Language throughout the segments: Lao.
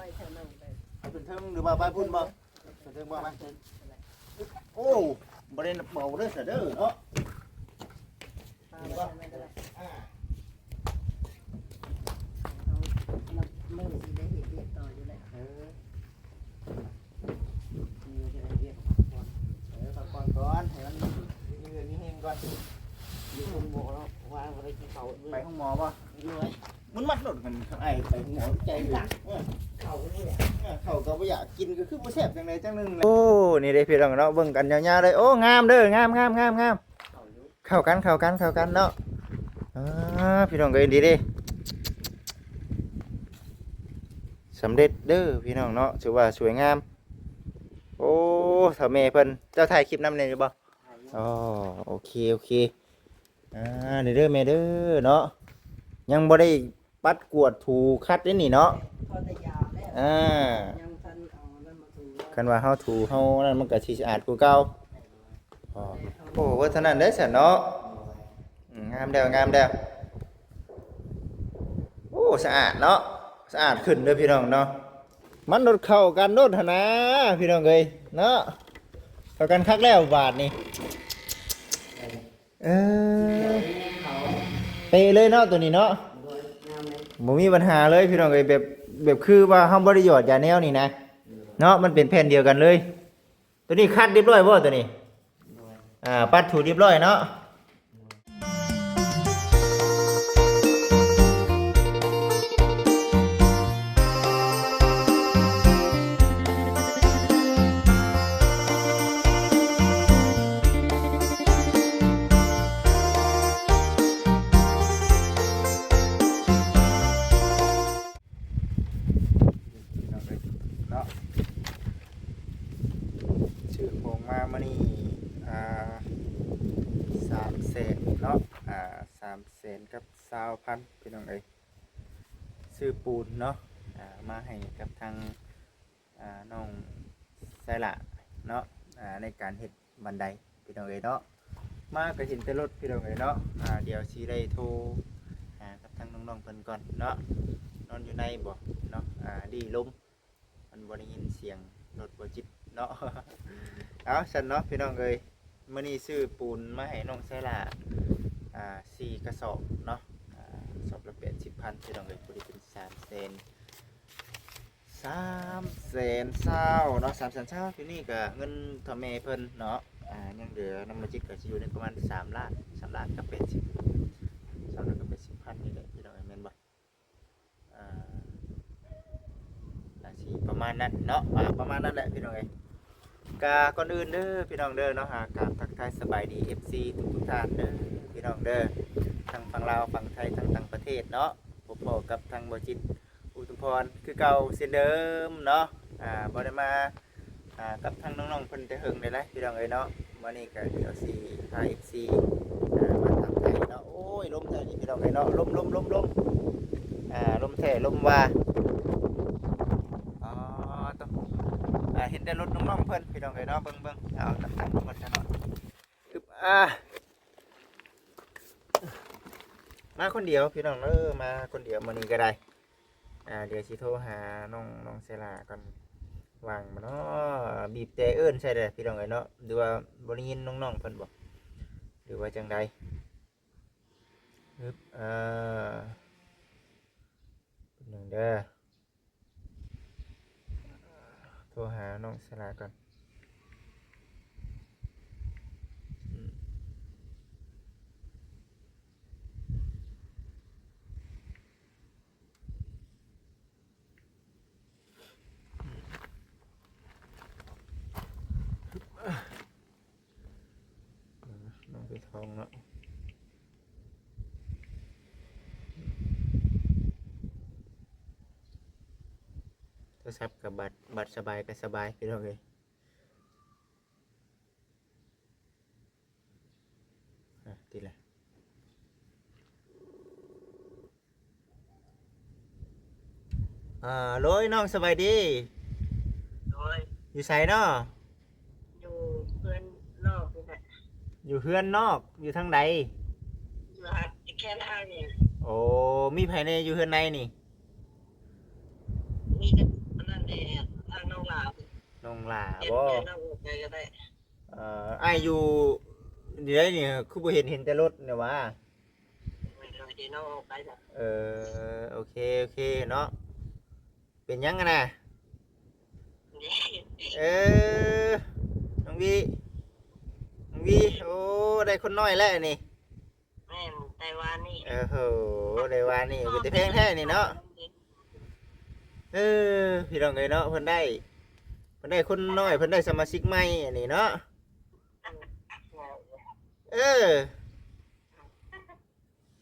ເອົາຂຶ້ນເທິງ ຫຼືວ່າໄປພຸ້ນບໍ່? ຂຶ້ນເທິງບໍ່? ໄປ. ໂອ້ ບໍ່ໄດ້ເບົາເດີ ສະເດີເນາະ. ເອີ ພັກຜ່ອນກ່ອນ ໃຫ້ມັນມີເຫື່ອມີແຮງກ່ອນ. ຢູ່ໂຮງໝໍເນາະ ວ່າບໍ່ໄດ້ກິນເຂົ້າ. ໄປໂຮງໝໍບໍ່? ໂດຍ. ມັນມັດໂລດ ຄັນອ້າຍໄປໂຮງໝໍໃຈເລີຍ. ເອີ ເຂົ້າກໍບໍ່ຢາກ ເອີ ເຂົ້າກໍບໍ່ຢາກກິນ ກໍຄືບໍ່ແຊບຈັ່ງໃດຈັ່ງໜຶ່ງ. ໂອ້ ນີ້ເດ້ພີ່ນ້ອງເນາະ ເບິ່ງກັນຍາວໆເລີຍ. ໂອ້ ງາມເດີ ງາມໆໆໆ. ເຂົ້າກັນ ເຂົ້າກັນ ເຂົ້າກັນເນາະ. ອ່າ ພີ່ນ້ອງເອີຍ ດີເດ້ ສຳເລັດເດີພີ່ນ້ອງເນາະ ຖືວ່າສວຍງາມ. ໂອ້ ເຖົ້າແມ່ເພິ່ນ ເຈົ້າຖ່າຍຄລິບນຳແດ່ຢູ່ບໍ່? ອໍ ໂອເຄ ໂອເຄ. ອ່າ ນີ້ເດີແມ່ເດີເນາະ ຍັງບໍ່ໄດ້ປັດກວາດຖູຂັດເດ້ນີ້ເນາະ. ພໍແຕ່ຢາມແລ້ວ ອ່າ ຍັງທັນເອົານັ້ນມາຖູ. ຄັນວ່າເຮົາຖູເຮົານັ້ນ ມັນກໍຊິສະອາດກວ່າເກົ່າ. ອໍ ໂອ້ ວ່າເທົ່ານັ້ນເດ້ຊັ້ນເນາະ. ອືມ ງາມແລ້ວ ງາມແລ້ວ. ໂອ້ ສະອາດເນາະ ສະອາດຂຶ້ນເດີພີ່ນ້ອງເນາະ. ມັນໂລດເຂົ້າກັນໂລດຫັ້ນນາ ພີ່ນ້ອງເອີຍເນາະ. ເຂົ້າກັນຄັກແລ້ວບາດນີ້. ເອີ ເປະເລີຍເນາະ ໂຕນີ້ເນາະ. ບໍ່ມີບັນຫາເລີຍພີ່ນ້ອງເອີຍ ແບບ ແບບຄືວ່າເຮົາບໍ່ໄດ້ຫຍອດຢາແນວນີ້ນະເນາະ. ມັນເປັນແຜ່ນດຽວກັນເລີຍ. ໂຕນີ້ຂັດຮຽບຮ້ອຍບໍ່ໂຕນີ້? ອ່າ ປັດຖູຮຽບຮ້ອຍເນາະ. ພີ່ນ້ອງເອີຍເນາະ ຊື້ຂອງມາມື້ນີ້ ອ່າ ສາມແສນເນາະ ອ່າ ສາມແສນກັບຊາວພັນ ພີ່ນ້ອງເອີຍ. ຊື້ປູນເນາະ ອ່າ ມາໃຫ້ກັບທາງ ອ່າ ນ້ອງໄຊລະເນາະ ອ່າ ໃນການເຮັດບັນໄດ ພີ່ນ້ອງເອີຍເນາະ. ມາກໍເຫັນແຕ່ລົດ ພີ່ນ້ອງເອີຍເນາະ. ອ່າ ດຽວຊິໄດ້ໂທຫາກັບທາງນ້ອງໆເພິ່ນກ່ອນເນາະ ນອນຢູ່ໃນບໍ່ເນາະ. ອ່າ ດີລົມ ມັນບໍ່ໄດ້ຍິນສຽງລົດບໍ່ຈິດເນາະ. ເອົາ ຊັ້ນເນາະ ພີ່ນ້ອງເອີຍ ມື້ນີ້ຊື້ປູນມາໃຫ້ນ້ອງໄຊລະ ອ່າ ສີ່ກະສອບເນາະ ອ່າ ສອບລະແປດສິບພັນ ພີ່ນ້ອງເອີຍ ພໍດີເປັນສາມແສນ ສາມແສນຊາວເນາະ ສາມແສນຊາວ. ທີນີ້ກໍເງິນເຖົ້າແມ່ເພິ່ນເນາະ ອ່າ ຍັງເຫຼືອນຳບໍ່ຈິດກໍຊິຢູ່ໃນປະມານສາມລ້ານ ສາມລ້ານກັບແປດສິບ ສາມລ້ານກັບແປດສິບພັນນີ້ແຫຼະ ພີ່ນ້ອງເອີຍ ແມ່ນບໍ່? ອ່າ ກໍຊິປະມານນັ້ນເນາະ ອ່າ ປະມານນັ້ນແຫຼະ ພີ່ນ້ອງເອີຍ. ກະກ່ອນອື່ນເດີພີ່ນ້ອງເດີເນາະ ຫາກາບທັກທາຍສະບາຍດີ ເອັຟຊີ ທຸກໆທ່ານເດີພີ່ນ້ອງເດີ ທັງຝັ່ງລາວ ຝັ່ງໄທ ທັງຕ່າງປະເທດເນາະ. ພົບພໍ້ກັບທາງບໍ່ຈິດ ອຸທຸມພອນ ຄືເກົ່າເຊັ່ນເດີມເນາະ. ອ່າ ບໍ່ໄດ້ມາ ອ່າ ກັບທາງນ້ອງໆເພິ່ນແຕ່ເຫິງເດລະ ພີ່ນ້ອງເອີຍເນາະ. ມື້ນີ້ກໍດຽວຊິພາ ເອັຟຊີ ອ່າ ມາຖາມໄທເນາະ. ໂອ້ຍ ລົມແທ້ນີ້ ພີ່ນ້ອງເອີຍເນາະ ລົມ ລົມ ລົມ ລົມ ອ່າ ລົມແທ້ລົມວ່າ. ອໍ ໂຕ ອ່າ ເຫັນແຕ່ລົດນ້ອງໆເພິ່ນ ພີ່ນ້ອງເອີຍເນາະ. ເບິ່ງ ເບິ່ງ ເອົາ ຕາມໆເພິ່ນຊະເນາະ. ອຶບ ອ່າ ມາຄົນດຽວ ພີ່ນ້ອງເອີຍ ມາຄົນດຽວມື້ນີ້ກໍໄດ້. ອ່າ ດຽວຊິໂທຫານ້ອງ ນ້ອງເຊລາກ່ອນ ວ່າງບໍ່ເນາະ. ບີບແຕ່ເອີ້ນໃສ່ເດ້ ພີ່ນ້ອງເອີຍເນາະ ຫຼືວ່າບໍ່ໄດ້ຍິນນ້ອງໆເພິ່ນບໍ່ ຫຼືວ່າຈັ່ງໃດ? ອຶບ ເອີ ແປັບໜຶ່ງເດີ ໂທຫານ້ອງເຊລາກ່ອນ. ອືມ ນ້ອງໄປທອງເນາະ ໂທລະສັບກໍບັດ ບັດສະບາຍກໍສະບາຍ ພີ່ນ້ອງເອີຍ. ອ່ະ ຕິດແລ້ວ. ອ່າ ໂດຍ ນ້ອງສະບາຍດີ. ໂດຍ. ຢູ່ໃສເນາະ? ຢູ່ເຮືອນນອກນີ້ແຫຼະ. ຢູ່ເຮືອນນອກ ຢູ່ທາງໃດ? ຢູ່ຫາດແຄນທາງນີ້. ໂອ້ ມີໃຜແດ່ຢູ່ເຮືອນໃນນີ້? ມີແຕ່ ຫຼ້າ ນ້ອງຫຼ້າບໍ່? ເຮັດແມ່ນ້ອງອອກໄປກໍໄດ້. ເອີ ອ້າຍຢູ່ນີ້ໃດນີ້ ຄືບໍ່ເຫັນ ເຫັນແຕ່ລົດນີ້ຫວາ? ໂດຍ ໂດຍ ນ້ອງອອກໄປຊັ້ນ. ເອີ ໂອເຄ ໂອເຄເນາະ. ເປັນຫຍັງຫັ້ນນະ? ເອີ ນ້ອງວີ ນ້ອງວີ ໂອ້ ໄດ້ຄົນນ້ອຍແລ້ວນີ້. ແມ່ນ ໄດ້ວານນີ້. ໂອ້ໂຫ ໄດ້ວານນີ້ ເປັນຕາແພງແທ້ນີ້ເນາະ. ເອີ ພີ່ນ້ອງເອີຍເນາະ ເພິ່ນໄດ້ ເພິ່ນໄດ້ຄົນນ້ອຍ ເພິ່ນໄດ້ສະມາຊິກໃໝ່ອັນນີ້ເນາະ. ເອີ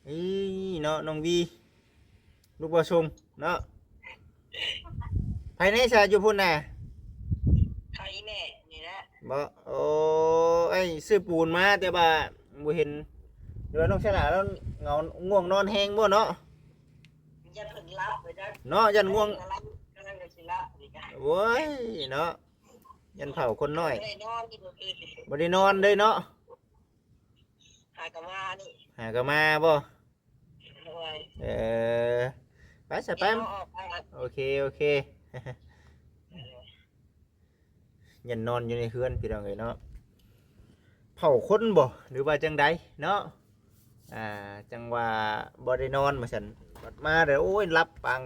ນີ້ເນາະ ນ້ອງວີລູກບ່າວຊົງເນາະ. ໃຜແດ່ຊະຢູ່ພຸ້ນນະ? ເຂົາອີແມ່ນີ້ແຫຼະ. ບໍ່? ໂອ້ ອ້າຍຊື້ປູນມາ ແຕ່ວ່າບໍ່ເຫັນ ຫຼືວ່ານ້ອງສາລາລາວເຫງົາ ງ່ວງນອນແຮງບໍ່ເນາະ? ຢ້ານເພິ່ນຫຼັບໄປຈັກເນາະ ຢ້ານງ່ວງ ກຳລັງ ກຳລັງຈະຊິຫຼັບນີ້ກະ. ໂອ້ຍເນາະ ຢ້ານເຜົາຄົນນ້ອຍ. ບໍ່ໄດ້ນອນຢູ່ເມື່ອຄືນນີ້ ບໍ່ໄດ້ນອນເລີຍເນາະ. ຫາກໍມານີ້ ຫາກໍມາບໍ່? ໂດຍ ເອີ ໄປຊະ ໄປ ເອົາອອກໄປ. ໂອເຄ ໂອເຄ ເອີ ຢ້ານນອນຢູ່ໃນເຮືອນ ພີ່ນ້ອງເອີຍເນາະ. ເຜົາຄົນບໍ່ ຫຼືວ່າຈັ່ງໃດເນາະ? ອ່າ ຈັ່ງວ່າບໍ່ໄດ້ນອນວ່າຊັ້ນ ບັດມາແລ້ວ ໂອ້ຍ ຫຼັບປາງ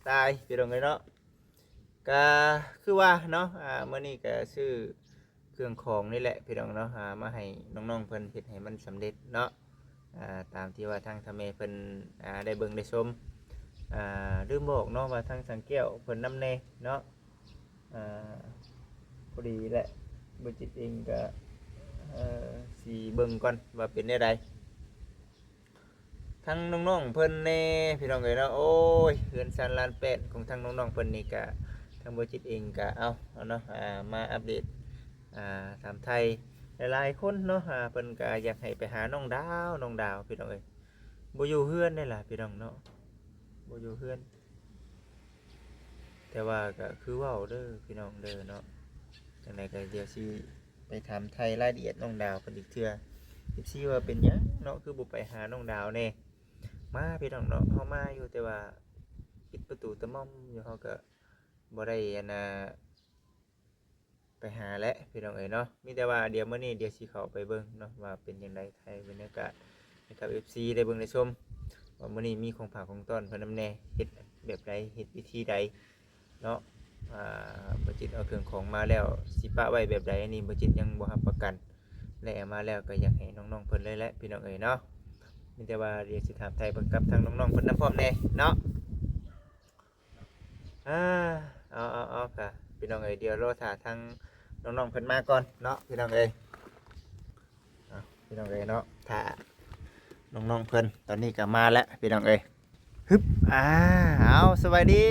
ຕາຍ ພີ່ນ້ອງເອີຍເນາະ. ກະຄືວ່າເນາະ ອ່າ ມື້ນີ້ກະຊື້ເຄື່ອງຂອງນີ້ແຫຼະ ພີ່ນ້ອງເນາະ ອ່າ ມາໃຫ້ນ້ອງໆເພິ່ນ ເຮັດໃຫ້ມັນສຳເລັດເນາະ ອ່າ ຕາມທີ່ວ່າທາງເຖົ້າແມ່ເພິ່ນ ອ່າ ໄດ້ເບິ່ງໄດ້ຊົມ. ອ່າ ລືມບອກເນາະວ່າທາງຊ່າງແກ້ວເພິ່ນນຳແດ່ເນາະ. ອ່າ ພໍດີແຫຼະ ບໍ່ຈິດເອງກະ ເອີ ຊິເບິ່ງກ່ອນວ່າເປັນແນວໃດ ທາງນ້ອງໆເພິ່ນແດ່ ພີ່ນ້ອງເອີຍເນາະ. ໂອ້ຍ ເຮືອນຊານລານແປ້ນຂອງທາງນ້ອງໆເພິ່ນນີ້ກະ ທາງບໍ່ຈິດເອງກະເອົາ ເອົາເນາະ ອ່າ ມາອັບເດດ ອ່າ ຖາມໄຖ່ຫຼາຍໆຄົນເນາະ. ອ່າ ເພິ່ນກະຢາກໃຫ້ໄປຫານ້ອງດາວ ນ້ອງດາວ ພີ່ນ້ອງເອີຍ ບໍ່ຢູ່ເຮືອນເດ້ລະ ພີ່ນ້ອງເນາະ ບໍ່ຢູ່ເຮືອນ. ແຕ່ວ່າກະຄືເວົ້າເດີພີ່ນ້ອງເດີເນາະ ຈັ່ງໃດກະດຽວຊິໄປຖາມໄຖ່ລາຍລະອຽດນ້ອງດາວເພິ່ນອີກເທື່ອ ເອັຟຊີ ວ່າເປັນຫຍັງເນາະ ຄືບໍ່ໄປຫານ້ອງດາວແດ່. ມາພີ່ນ້ອງເນາະ ເຮົາມາຢູ່ ແຕ່ວ່າປິດປະຕູຕະໝ່ອມຢູ່ ເຮົາກະບໍ່ໄດ້ ອັນນ່າ ໄປຫາແຫຼະພີ່ນ້ອງເອີຍເນາະ. ມີແຕ່ວ່າດຽວມື້ນີ້ດຽວຊິເຂົ້າໄປເບິ່ງເນາະ ວ່າເປັນຈັ່ງໃດ ຖ່າຍບັນຍາກາດໃຫ້ກັບເອັຟຊີໄດ້ເບິ່ງໄດ້ຊົມ ວ່າມື້ນີ້ມີຂອງຝາກຂອງຕ້ອນເພິ່ນນຳແດ່ ເຮັດແບບໃດ ເຮັດວິທີໃດເນາະ. ອ່າ ບໍ່ຈິດເອົາເຄື່ອງຂອງມາແລ້ວຊິປະໄວ້ແບບໃດ ອັນນີ້ບໍ່ຈິດຍັງບໍ່ຮັບປະກັນ ແລະ ເອົາມາແລ້ວກໍຢາກໃຫ້ນ້ອງໆເພິ່ນເລີຍແຫຼະ ພີ່ນ້ອງເອີຍເນາະ. ມີແຕ່ວ່າດຽວຊິຖາມໄຖ່ເບິ່ງກັບທາງນ້ອງໆເພິ່ນນຳພ້ອມແດ່ເນາະ. ອ່າ ເອົາ ເອົາ ເອົາ ກະພີ່ນ້ອງເອີຍ ດຽວລໍຖ້າທາງນ້ອງໆເພິ່ນມາກ່ອນເນາະ ພີ່ນ້ອງເອີຍ. ເອົາ ພີ່ນ້ອງເອີຍເນາະ ຖ້ານ້ອງໆເພິ່ນ ຕອນນີ້ກະມາແລ້ວ ພີ່ນ້ອງເອີຍ. ຮຶບ ອ່າ ເອົາ ສະບາຍດີ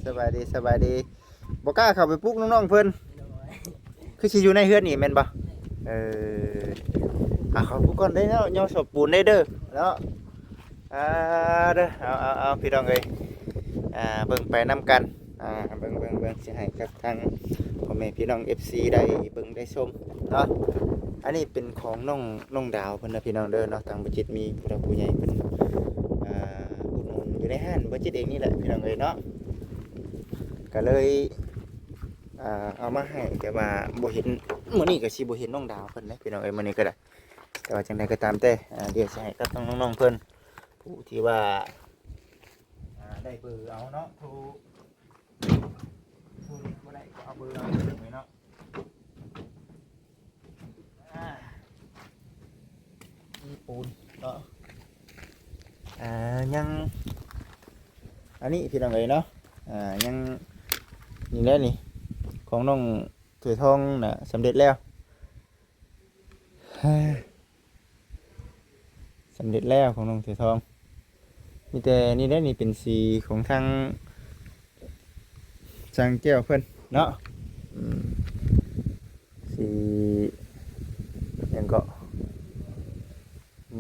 ສະບາຍດີ ສະບາຍດີ. ບໍ່ກ້າເຂົ້າໄປປຸກນ້ອງໆເພິ່ນ ໂດຍ ຄືຊິຢູ່ໃນເຮືອນນີ້ແມ່ນບໍ່? ເອີ ອ່າ ເຂົ້າປຸກກ່ອນເດີເນາະ ຍໍສອບປູນໄດ້ເດີເນາະ. ອ່າ ເດີ ເອົາ ເອົາ ເອົາ ພີ່ນ້ອງເອີຍ ອ່າ ເບິ່ງໄປນຳກັນ ອ່າ ເບິ່ງ ເບິ່ງ ເບິ່ງ ຊິໃຫ້ກັບທາງພໍ່ແມ່ພີ່ນ້ອງເອັຟຊີໄດ້ເບິ່ງໄດ້ຊົມເນາະ. ອັນນີ້ເປັນຂອງນ້ອງ ນ້ອງດາວເພິ່ນນະ ພີ່ນ້ອງເດີເນາະ. ທາງບໍ່ຈິດມີຜູ້ຫຼັກຜູ້ໃຫຍ່ເພິ່ນ ອ່າ ອຸດໜູນຢູ່ໃນຮ້ານບໍ່ຈິດເອງນີ້ແຫຼະ ພີ່ນ້ອງເອີຍເນາະ ກໍເລີຍ ອ່າ ເອົາມາໃຫ້ ແຕ່ວ່າບໍ່ເຫັນ ມື້ນີ້ກໍຊິບໍ່ເຫັນນ້ອງດາວເພິ່ນເດ້ ພີ່ນ້ອງເອີຍ ມື້ນີ້ກໍໄດ້. ແຕ່ວ່າຈັ່ງໃດກໍຕາມແຕ່ ອ່າ ດຽວຊິໃຫ້ກັບທາງນ້ອງໆເພິ່ນ ຜູ້ທີ່ວ່າ ອ່າ ໄດ້ເບີເອົາເນາະ ໂທ ໂທນີ້ບໍ່ໄດ້ກໍເອົາເບີເອົາເລີຍເນາະ. ອ່າ ມີປູນເນາະ ອ່າ ຍັງ ອັນນີ້ພີ່ນ້ອງເອີຍເນາະ ອ່າ ຍັງ ນີ້ແຫຼະນີ້ ຂອງນ້ອງຖ້ວຍທອງນະ ສຳເລັດແລ້ວ ສຳເລັດແລ້ວຂອງນ້ອງເສືອທອງ. ມີແຕ່ນີ້ແຫຼະ ນີ້ເປັນສີຂອງທາງຊ່າງແກ້ວເພິ່ນເນາະ ອືມ ສີຫຍັງເກາະ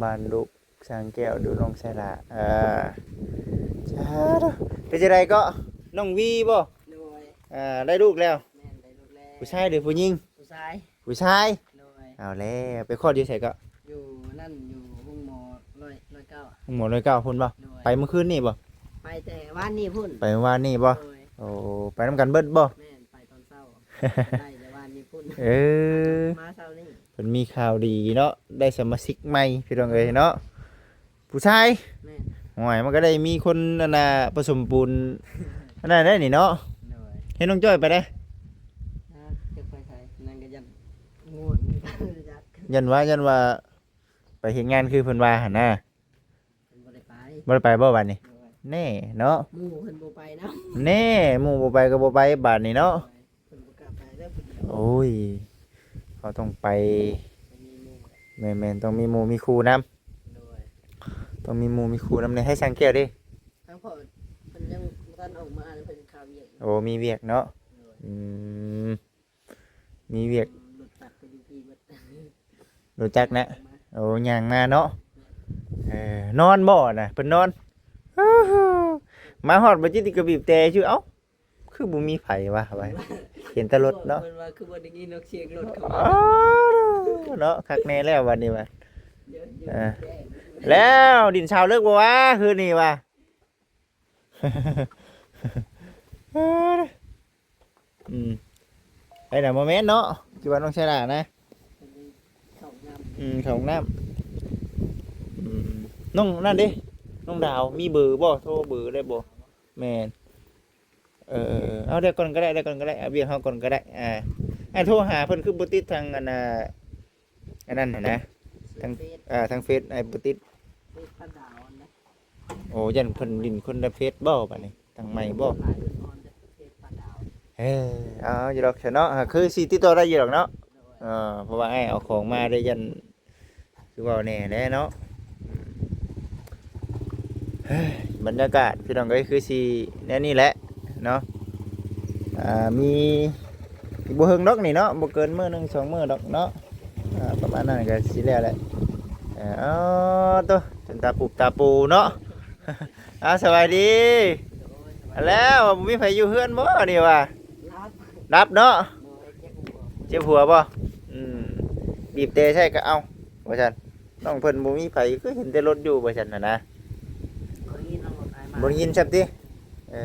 ບ້ານລູກຊ່າງແກ້ວ ດູນ້ອງສາລາ ເອີ ສາທຸ. ເປັນຈັ່ງໃດເກາະ ນ້ອງວີບໍ່? ໂດຍ ອ່າ ໄດ້ລູກແລ້ວ ແມ່ນ ໄດ້ລູກແລ້ວ. ຜູ້ຊາຍຫຼືຜູ້ຍິງ? ຜູ້ຊາຍ ຜູ້ຊາຍ ໂດຍ. ເອົາແລ້ວ ໄປຄອດຢູ່ໃສເກາະ? ຢູ່ນັ້ນ ຢູ່ໂຮງໝໍຮ້ອຍ ຮ້ອຍເກົ້າ ໂຮງໝໍຮ້ອຍເກົ້າພຸ້ນບໍ່? ໂດຍ. ໄປມື້ຄືນນີ້ບໍ່? ໄປແຕ່ວານນີ້ພຸ້ນ. ໄປວານນີ້ບໍ່? ໂດຍ. ໂອ້ ໄປນຳກັນເບິດບໍ່? ແມ່ນ ໄປຕອນເຊົ້າ ໄດ້ແຕ່ວ່ານີ້ພຸ້ນ ເອີ ມາເຊົ້ານີ້ ເພິ່ນມີຂ່າວດີເນາະ ໄດ້ສະມາຊິກໃໝ່ ພີ່ນ້ອງເອີຍເນາະ. ຜູ້ຊາຍ? ແມ່ນ. ໂອ້ຍ ມັນກໍໄດ້ມີຄົນອັນນ່າປະສົມປູນອັນນັ້ນໄດ້ນີ້ເນາະ. ໂດຍ. ເຫັນນ້ອງຈ້ອຍໄປໃດ? ອ່າ ຈັກໄປໃສ ນັ້ນກໍຢ້ານງ່ວງ ຢ້ານວ່າ ຢ້ານວ່າໄປເຮັດງານຄືເພິ່ນວ່າຫັ້ນນາ. ເພິ່ນບໍ່ໄດ້ໄປ. ບໍ່ໄດ້ໄປບໍ່ບາດນີ້? ໂດຍ. ແນ່ເນາະ ໝູ່ເພິ່ນບໍ່ໄປນຳ. ແນ່ ໝູ່ບໍ່ໄປກໍບໍ່ໄປບາດນີ້ເນາະ. ໂດຍ. ເພິ່ນບໍ່ກ້າໄປເດີຜູ້ດຽວ. ໂອ້ຍ ເຮົາຕ້ອງໄປ ຕ້ອງມີໝູ່. ແມ່ນໆ ຕ້ອງມີໝູ່ມີຄູ່ນຳ. ໂດຍ. ຕ້ອງມີໝູ່ມີຄູ່ນຳ. ໃນໃຫ້ສັງແກ້ວເດ້? ທາງພໍ່ເພິ່ນຍັງບໍ່ທັນອອກມາ ເພິ່ນຄາວຽກ. ໂອ້ ມີວຽກເນາະ. ໂດຍ. ອືມ ມີວຽກ. ລົດຈັກກໍຢູ່ພີ້ເບິດ. ລົດຈັກນະ? ໂອ້ ຍ່າງມາເນາະ. ເອີ ນອນບໍ່ນະ? ເພິ່ນນອນ. ມາຮອດບໍ່ຈິດກໍບີບແຕ່ຊື່ ເອົ້າ ຄືບໍ່ມີໃຜວະ ວ່າ ເຫັນແຕ່ລົດເນາະ. ເພິ່ນວ່າຄືບໍ່ໄດ້ຍິນນອກສຽງລົດເຂົ້າມາ. ອໍ ເນາະ ຄັກແນ່ແລ້ວບັດນີ້ວ່າ. ເອີ ແລ້ວດິນຊາວເລິກບໍ່ວະ ຄືນນີ້ວ່າ? ອືມ ໄປນະ ບໍ່ແມ່ນເນາະ ທີ່ວ່ານ້ອງໄຊລານະ. ອືມ ເຂົ້າຫ້ອງນ້ຳ. ອືມ ນ້ອງນັ້ນເດ້ ນ້ອງດາວ ມີເບີບໍ່? ໂທເບີໄດ້ບໍ່? ແມ່ນ. ເອີ ເອີ ເອີ ເອົາ ດຽວກ່ອນກໍໄດ້ ດຽວກ່ອນກໍໄດ້ ເອົາວຽກເຮົາກ່ອນກໍໄດ້. ອ່າ ອ້າຍໂທຫາເພິ່ນຄືບໍ່ຕິດທາງອັນນ່າ ອັນນັ້ນຫັ້ນນະ ທາງເຟສ ອ່າ ທາງເຟສອ້າຍບໍ່ຕິດ. ເຟສປາດາວຫັ້ນນະ. ໂອ້ ຢ້ານເພິ່ນຫຼິ້ນຄົນລະເຟສບໍ່ບາດນີ້ ທາງໃໝ່ບໍ່? ເອີ ເອົາຢູ່ດອກຊະເນາະ ຄືຊິຕິດຕໍ່ໄດ້ຢູ່ດອກເນາະ. ເອີ ເພາະວ່າອ້າຍເອົາຂອງມາໄດ້ ຢ້ານ ຄືເວົ້າແນ່ແຫຼະເນາະ. ບັນຍາກາດພີ່ນ້ອງເອີຍ ຄືຊິແນວນີ້ແຫຼະເນາະ. ອ່າ ມີ ອີກບໍ່ເຮິງດອກນີ້ເນາະ ບໍ່ເກີນມື້ໜຶ່ງສອງມື້ດອກເນາະ. ອ່າ ປະມານນັ້ນກໍຊິແລ້ວແຫຼະ. ເອີ ເອົາໂຕ ຈົນຕາປຸບຕາປູເນາະ. ອ່າ ສະບາຍດີ. ແລ້ວ ບໍ່ມີໃຜຢູ່ເຮືອນບໍ່ນີ້ວ່າ? ດັບເນາະ. ເຈັບຫົວບໍ່? ອືມ ບີບແຕ່ໃສ່ກໍເອົາ ວ່າຊັ້ນ. ນ້ອງເພິ່ນບໍ່ມີໃຜ ຄືເຫັນແຕ່ລົດຢູ່ ວ່າຊັ້ນນະ. ບໍ່ໄດ້ຍິນນຳລົດອ້າຍມາ ບໍ່ໄດ້ຍິນຊ້ຳຕິ? ເອີ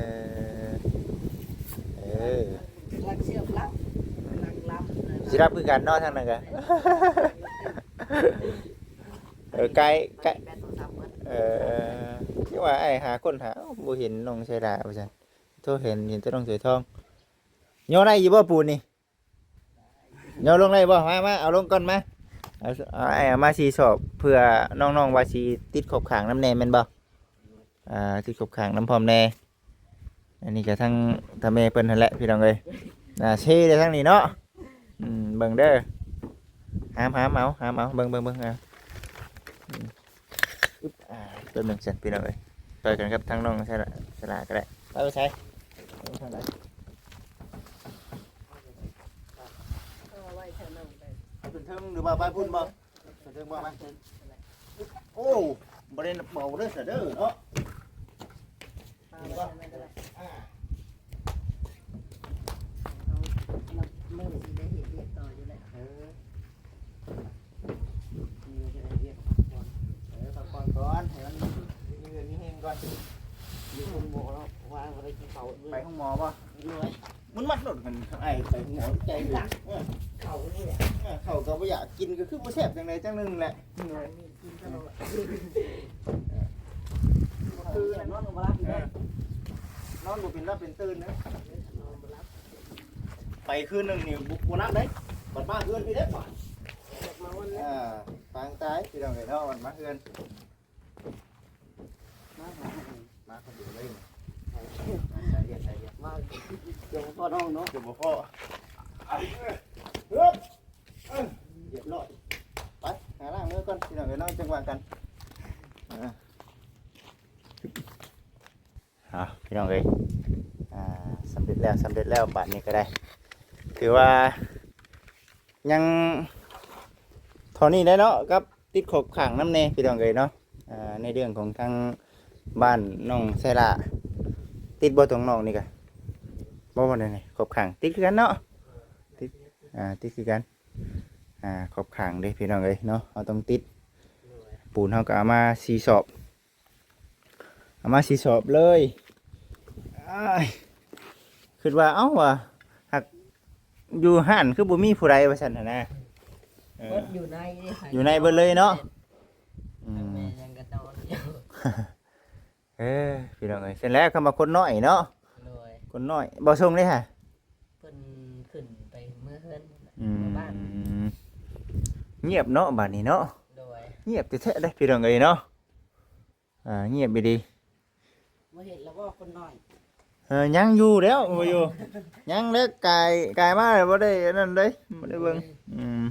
ເອີ ກຳລັງຊິຫຼັບ ກຳລັງຫຼັບ ຊິຫຼັບຄືກັນເນາະ ທາງນັ້ນກະ. ເອີ ໄກ ໄກ ແບັດໂທລະສັບເບິດ. ເອີ ຄືວ່າອ້າຍຫາຄົ້ນຫາ ເອົ້າ ບໍ່ເຫັນນ້ອງໄຊລາ ວ່າຊັ້ນ. ໂທເຫັນ ເຫັນແຕ່ນ້ອງສາຍທອງ. ຍໍໄດ້ຢູ່ບໍ່ປູນນີ້? ຍໍລົງໄດ້ບໍ່? ມາ ມາ ເອົາລົງກ່ອນ ມາ. ເອົາ ເອົາ ເອົາມາສີ່ສອບ ເພື່ອນ້ອງໆວ່າຊິຕິດຂອບຂ້າງນຳແດ່ແມ່ນບໍ່? ອ່າ ຕິດຂອບຂ້າງນຳພ້ອມແດ່. ອັນນີ້ກໍທັງຕາແມ່ເພິ່ນຫັ້ນແຫຼະ ພີ່ນ້ອງເອີຍ. ອ່າ ເຊເດ້ທາງນີ້ເນາະ. ອືມ ເບິ່ງເດີ ຫາມ ຫາມເອົາ ຫາມເອົາ ເບິ່ງ ເບິ່ງ ເບິ່ງ ອ່າ ອຶບ ອ່າ ເປັນຈັ່ງຊັ້ນ ພີ່ນ້ອງເອີຍ. ໄປກັນກັບທາງນ້ອງສະຫຼາ ສະຫຼາກໍໄດ້. ໄປ ໄປໃສ? ເອົາໄວ້ທາງນັ້ນໄປ. ເອົາຂຶ້ນເທິງ ຫຼືວ່າໄປພຸ້ນບໍ່? ເທິງບໍ່ ມາ. ໂອ້ ບໍ່ໄດ້ເບົາເດີ ສະເດີເນາະ. ເອົາໄວ້ທາງນັ້ນກໍໄດ້. ອ່າ ເຮົານັບມື້ຊິໄດ້ເຮັດວຽກຕໍ່ຢູ່ແລ້ວ. ເອີ ມີເວລາເຮັດວຽກ ພັກຜ່ອນ. ເອີ ພັກຜ່ອນກ່ອນ ໃຫ້ມັນມີເຫື່ອມີແຮງກ່ອນ. ຢູ່ໂຮງໝໍເນາະ ວ່າບໍ່ໄດ້ກິນເຂົ້າ. ໄປໂຮງໝໍບໍ່? ໂດຍ. ມັນມັດໂລດ ຄັນອ້າຍໄປໂຮງໝໍໃຈເລີຍ. ເອີ ເຂົ້ານີ້ແຫຼະ. ເອີ ເຂົ້າກໍບໍ່ຢາກກິນ ກໍຄືບໍ່ແຊບຈັ່ງໃດຈັ່ງໜຶ່ງແຫຼະ. ໂດຍ. ຄືນອນບໍ່ຫຼັບເດີ ນອນບໍ່ເປັນຫຼັບເປັນຕື່ນເດີ. ໄປຄືນໜຶ່ງນີ້ບໍ່ ບໍ່ຫຼັບເດ້. ບັດມາເຮືອນພີ້ເດ້ບາດ. ເອີ ປາງຕາຍ ພີ່ນ້ອງເອີຍເນາະ. ບັດມາເຮືອນ ມາ ມາຄົນດຽວເລີຍ. ມາສາຍວຽກ ສາຍວຽກ ມາ ເຈົ້າບໍ່ພໍນ້ອງເນາະ. ເຈົ້າບໍ່ພໍ. ເອີ ຮຶບ ເອີ ຮຽບຮ້ອຍ. ໄປ ຫາລ້າງມືກ່ອນ ພີ່ນ້ອງເອີຍເນາະ ຈັ່ງວ່າກັນ. ອ່າ ເອົາ ພີ່ນ້ອງເອີຍ ອ່າ ສຳເລັດແລ້ວ ສຳເລັດແລ້ວ ບາດນີ້ກໍໄດ້ ຖືວ່າຍັງເທົ່ານີ້ແຫຼະເນາະ ກັບຕິດຂອບຂ້າງນຳແດ່ ພີ່ນ້ອງເອີຍເນາະ. ອ່າ ໃນເລື່ອງຂອງທາງບ້ານນ້ອງໄຊລາ ຕິດບໍ່ ຕອງນອກນີ້ກະ ບໍ່ ບໍ່ໄດ້ ຂອບຂ້າງຕິດຄືກັນເນາະ ຕິດ ອ່າ ຕິດຄືກັນ. ອ່າ ຂອບຂ້າງເດ້ ພີ່ນ້ອງເອີຍເນາະ ເຮົາຕ້ອງຕິດ. ໂດຍ. ປູນເຮົາກໍເອົາມາສີ່ສອບ ເອົາມາສີ່ສອບເລີຍ. ອ້າຍ ຄິດວ່າ ເອົ້າ ວ່າ ຫາກຢູ່ຮ້ານຄືບໍ່ມີຜູ້ໃດວ່າຊັ້ນຫັ້ນນະ. ເອີ ເບິດຢູ່ໃນເດ້ ຢູ່ໃນເບິດເລີຍເນາະ. ອືມ ແມ່ຍັງກະນອນຢູ່. ເອີ ພີ່ນ້ອງເອີຍ ຊັ້ນແຫຼະ ຄຳວ່າຄົນນ້ອຍເນາະ. ໂດຍ ຄົນນ້ອຍ. ບໍ່ສົ່ງເດ້ຫະ? ເພິ່ນຂຶ້ນໄປເມືອເຮືອນ ອືມ ເມືອບ້ານ. ງຽບເນາະບາດນີ້ເນາະ. ໂດຍ ງຽບແທ້ໆເດ້ພີ່ນ້ອງເອີຍເນາະ. ອ່າ ງຽບອີ່ຫຼີ. ບໍ່ເຫັນແລ້ວບໍ່ຄົນນ້ອຍ? ເອີ ຍັງຢູ່ແລ້ວ ບໍ່ຢູ່ ຍັງແລ້ວ ກາຍ ກາຍມາແລ້ວ ບໍ່ໄດ້ອັນນັ້ນເດ້ ບໍ່ໄດ້ເບິ່ງ. ອືມ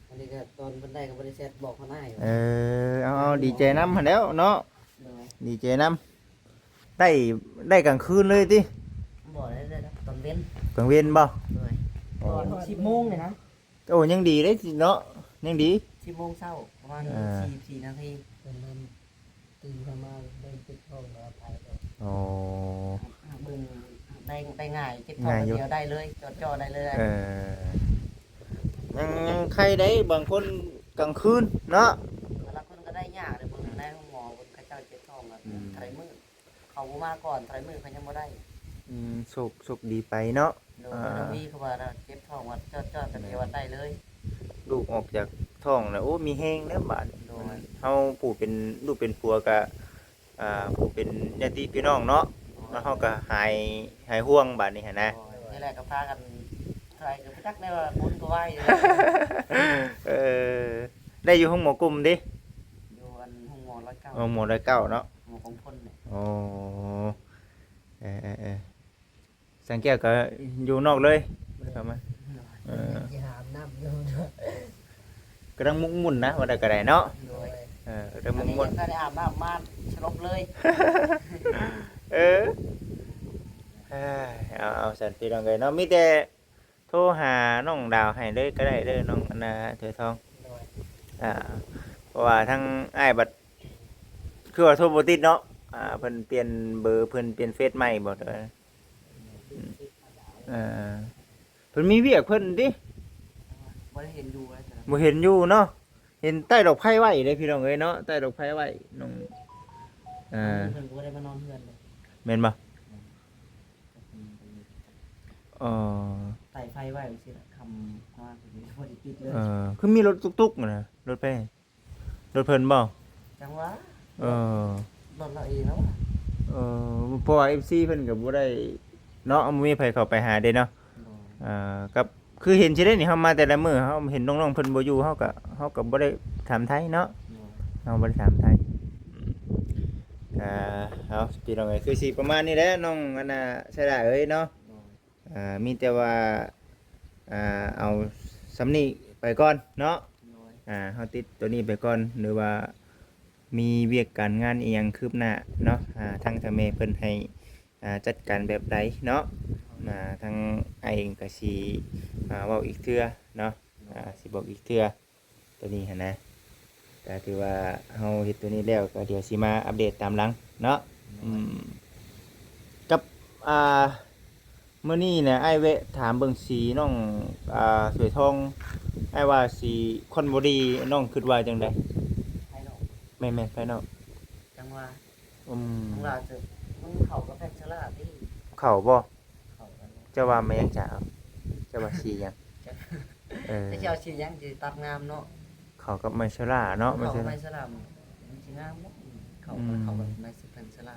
ອັນນີ້ກໍຕອນເພິ່ນໄດ້ກໍບໍ່ໄດ້ແຊັດບອກເຂົານາຍ. ເອີ ເອົາໆ ດີໃຈນຳຫັ້ນແລ້ວເນາະ. ໂດຍ ດີໃຈນຳ. ໄດ້ ໄດ້ກາງຄືນເລີຍຕິ? ບໍ່ ໄດ້ ໄດ້ຕອນເວັນ. ກາງເວັນບໍ່? ໂດຍ ຕອນສິບໂມງນີ້ນະ. ໂອ້ ຍັງດີເດ້ເນາະ ຍັງດີ. ສິບໂມງເຊົ້າ ປະມານ ເອີ ສີ່ສິບສີ່ນາທີ ຕອນນັ້ນຕື່ນຂຶ້ນມາໄດ້ເຈັບທ້ອງແລ້ວໄປແລ້ວ. ໂອ້ ເບິ່ງໄດ້ ໄດ້ງ່າຍ ເຈັບທ້ອງ ງ່າຍຢູ່ ດຽວໄດ້ເລີຍ ຈ່ອໆ ໄດ້ເລີຍ. ເອີ ຍັງ ຍັງໄຄໄດ້ ບາງຄົນກາງຄືນເນາະ. ແຕ່ລະຄົນກໍໄດ້ຍາກເດ້ ເບິ່ງໃນໂຮງໝໍ ເພິ່ນເຂົາເຈົ້າເຈັບທ້ອງ ອືມ ເທົ່າໃດມື້ ເຂົາບໍ່ມາກ່ອນ ເທົ່າໃດມື້ເຂົາຍັງບໍ່ໄດ້. ອືມ ໂຊກ ໂຊກດີໄປເນາະ. ໂດຍ ອ່າ ທະວີເຂົາວ່າເຈັບທ້ອງວ່າຈອດໆ ກະເດວ່າໄດ້ເລີຍ. ລູກອອກຈາກທ້ອງແລ້ວ ໂອ້ ມີແຮງແລ້ວບາດ. ໂດຍ ເຮົາຜູ້ເປັນລູກເປັນຜົວກະ ອ່າ ຜູ້ເປັນຍາດຕິພີ່ນ້ອງເນາະ. ໂດຍ ແລ້ວເຮົາກະຫາຍ ຫາຍຫ່ວງບາດນີ້ຫັ້ນນະ. ໂດຍ ນີ້ແຫຼະກໍພາກັນເທົ່າໃດກໍບໍ່ຈັກໄດ້ວ່າບຸນກໍໄຫວ້ຢູ່. ເອີ ໄດ້ຢູ່ໂຮງໝໍກຸ່ມເດ້? ຢູ່ອັນໂຮງໝໍຮ້ອຍເກົ້າ. ໂຮງໝໍຮ້ອຍເກົ້າເນາະ ໝໍຂອງພົນນີ້. ໂອ້ ເອີໆໆ ສັງແກ້ວກໍຢູ່ນອກເລີຍ ເຂົ້າມາ. ເອີ ຊິຫາອາບນ້ຳຢູ່ ກຳລັງມຸກໝຸ່ນນະ ວ່າໄດ້ກໍໄດ້ເນາະ. ໂດຍ ເອີ ກຳລັງມຸກໝຸ່ນ ອັນນີ້ຍັງບໍ່ໄດ້ອາບນ້ຳ ມາສະຫຼົບເລີຍ. ເອີ ເອົາໆ ຊັ້ນພີ່ນ້ອງເອີຍເນາະ ມີແຕ່ ໂທຫານ້ອງດາວໃຫ້ເລີຍກໍໄດ້ເດີ ນ້ອງອັນນ່າ ຖວຍທອງ. ໂດຍ ອ່າ ເພາະວ່າທາງອ້າຍບັດ ຄືວ່າໂທບໍ່ຕິດເນາະ. ອ່າ ເພິ່ນປ່ຽນເບີ ເພິ່ນປ່ຽນເຟສໃໝ່ບໍ່? ເອີ ເພິ່ນມີວຽກເພິ່ນຕິ. ບໍ່ໄດ້ເຫັນຢູ່ ບໍ່ເຫັນຢູ່ເນາະ. ເຫັນໃຕ້ດອກໄຜ່ໄວ້ເດ້ພີ່ນ້ອງເອີຍເນາະ ໃຕ້ດອກໄຜ່ໄວ້ນ້ອງ. ອ່າ ເພິ່ນກໍບໍ່ໄດ້ມານອນເຮືອນເດ້ ແມ່ນບໍ່? ເອີ ໃຕ້ໄຟໄວ້ຊີ້ລະ ຄ່ຳມາກໍບໍ່ໄດ້ຕິດເລີຍ. ເອີ ຄືມີລົດຕຸກໆນະ ລົດໃຜ? ລົດເພິ່ນບໍ່? ຈັ່ງຫວະ ເອີ ລົດລາວເອງແລ້ວ. ເອີ ເພາະວ່າເອັຟຊີເພິ່ນກໍບໍ່ໄດ້ເນາະ ບໍ່ມີໃຜເຂົ້າໄປຫາເດ້ເນາະ. ໂດຍ ເອີ ກັບ ຄືເຫັນຊິໄດ້ນີ້ ເຮົາມາແຕ່ລະມື້ ເຮົາເຫັນນ້ອງໆເພິ່ນບໍ່ຢູ່ ເຮົາກໍ ເຮົາກໍບໍ່ໄດ້ຖາມໄຖ່ເນາະ. ໂດຍ ເຮົາບໍ່ໄດ້ຖາມໄຖ່. ອ່າ ເອົາ ພີ່ນ້ອງເອີຍ ຄືຊິປະມານນີ້ແຫຼະ ນ້ອງອັນນ່າ ໄຊດາເອີຍເນາະ. ໂດຍ ອ່າ ມີແຕ່ວ່າ ອ່າ ເອົາສ່ຳນີ້ໄປກ່ອນເນາະ. ໂດຍ ອ່າ ເຮົາຕິດໂຕນີ້ໄປກ່ອນ ຫຼືວ່າມີວຽກການງານອີ່ຫຍັງຄືບໜ້າເນາະ ອ່າ ທາງເຖົ້າແມ່ເພິ່ນໃຫ້ ອ່າ ຈັດການແບບໃດເນາະ. ໂດຍ ອ່າ ທາງອ້າຍເອງກໍຊິ ອ່າ ເວົ້າອີກເທື່ອເນາະ. ໂດຍ ອ່າ ຊິບອກອີກເທື່ອ ໂຕນີ້ຫັ້ນນະ. ກໍຖືວ່າເຮົາເຮັດໂຕນີ້ແລ້ວ ກໍດຽວຊິມາອັບເດດຕາມຫຼັງເນາະ. ໂດຍ ອືມ ກັບ ອ່າ ມື້ນີ້ນະ ອ້າຍແວະຖາມເບິ່ງສີນ້ອງ ອ່າ ສວຍທອງ ອ້າຍວ່າສີຄອນບໍດີ ນ້ອງຄິດວ່າຈັ່ງໃດ? ພາຍນອກ ແມ່ນໆ ພາຍນອກ. ຈັ່ງວ່າ ອືມ ຈັ່ງວ່າຈະ ມັນເຂົ້າກັບແພນເຊີລ່າຕິ? ເຂົ້າບໍ່? ເຂົ້າກັນ. ເຈົ້າວ່າແມ່ນຫຍັງ? ເຈົ້າວ່າສີຫຍັງ? ເອີ ເຈົ້າຊິເອົາສີຫຍັງຊິຕັດງາມເນາະ? ເຂົ້າກັບໄມເຊີລ່າເນາະ ເຂົ້າກັບໄມເຊີລ່າ ມັນຊິງາມເນາະ. ເຂົ້າ ອືມ ເຂົ້າກັບໄມເຊີ ແພນເຊີລ່າ.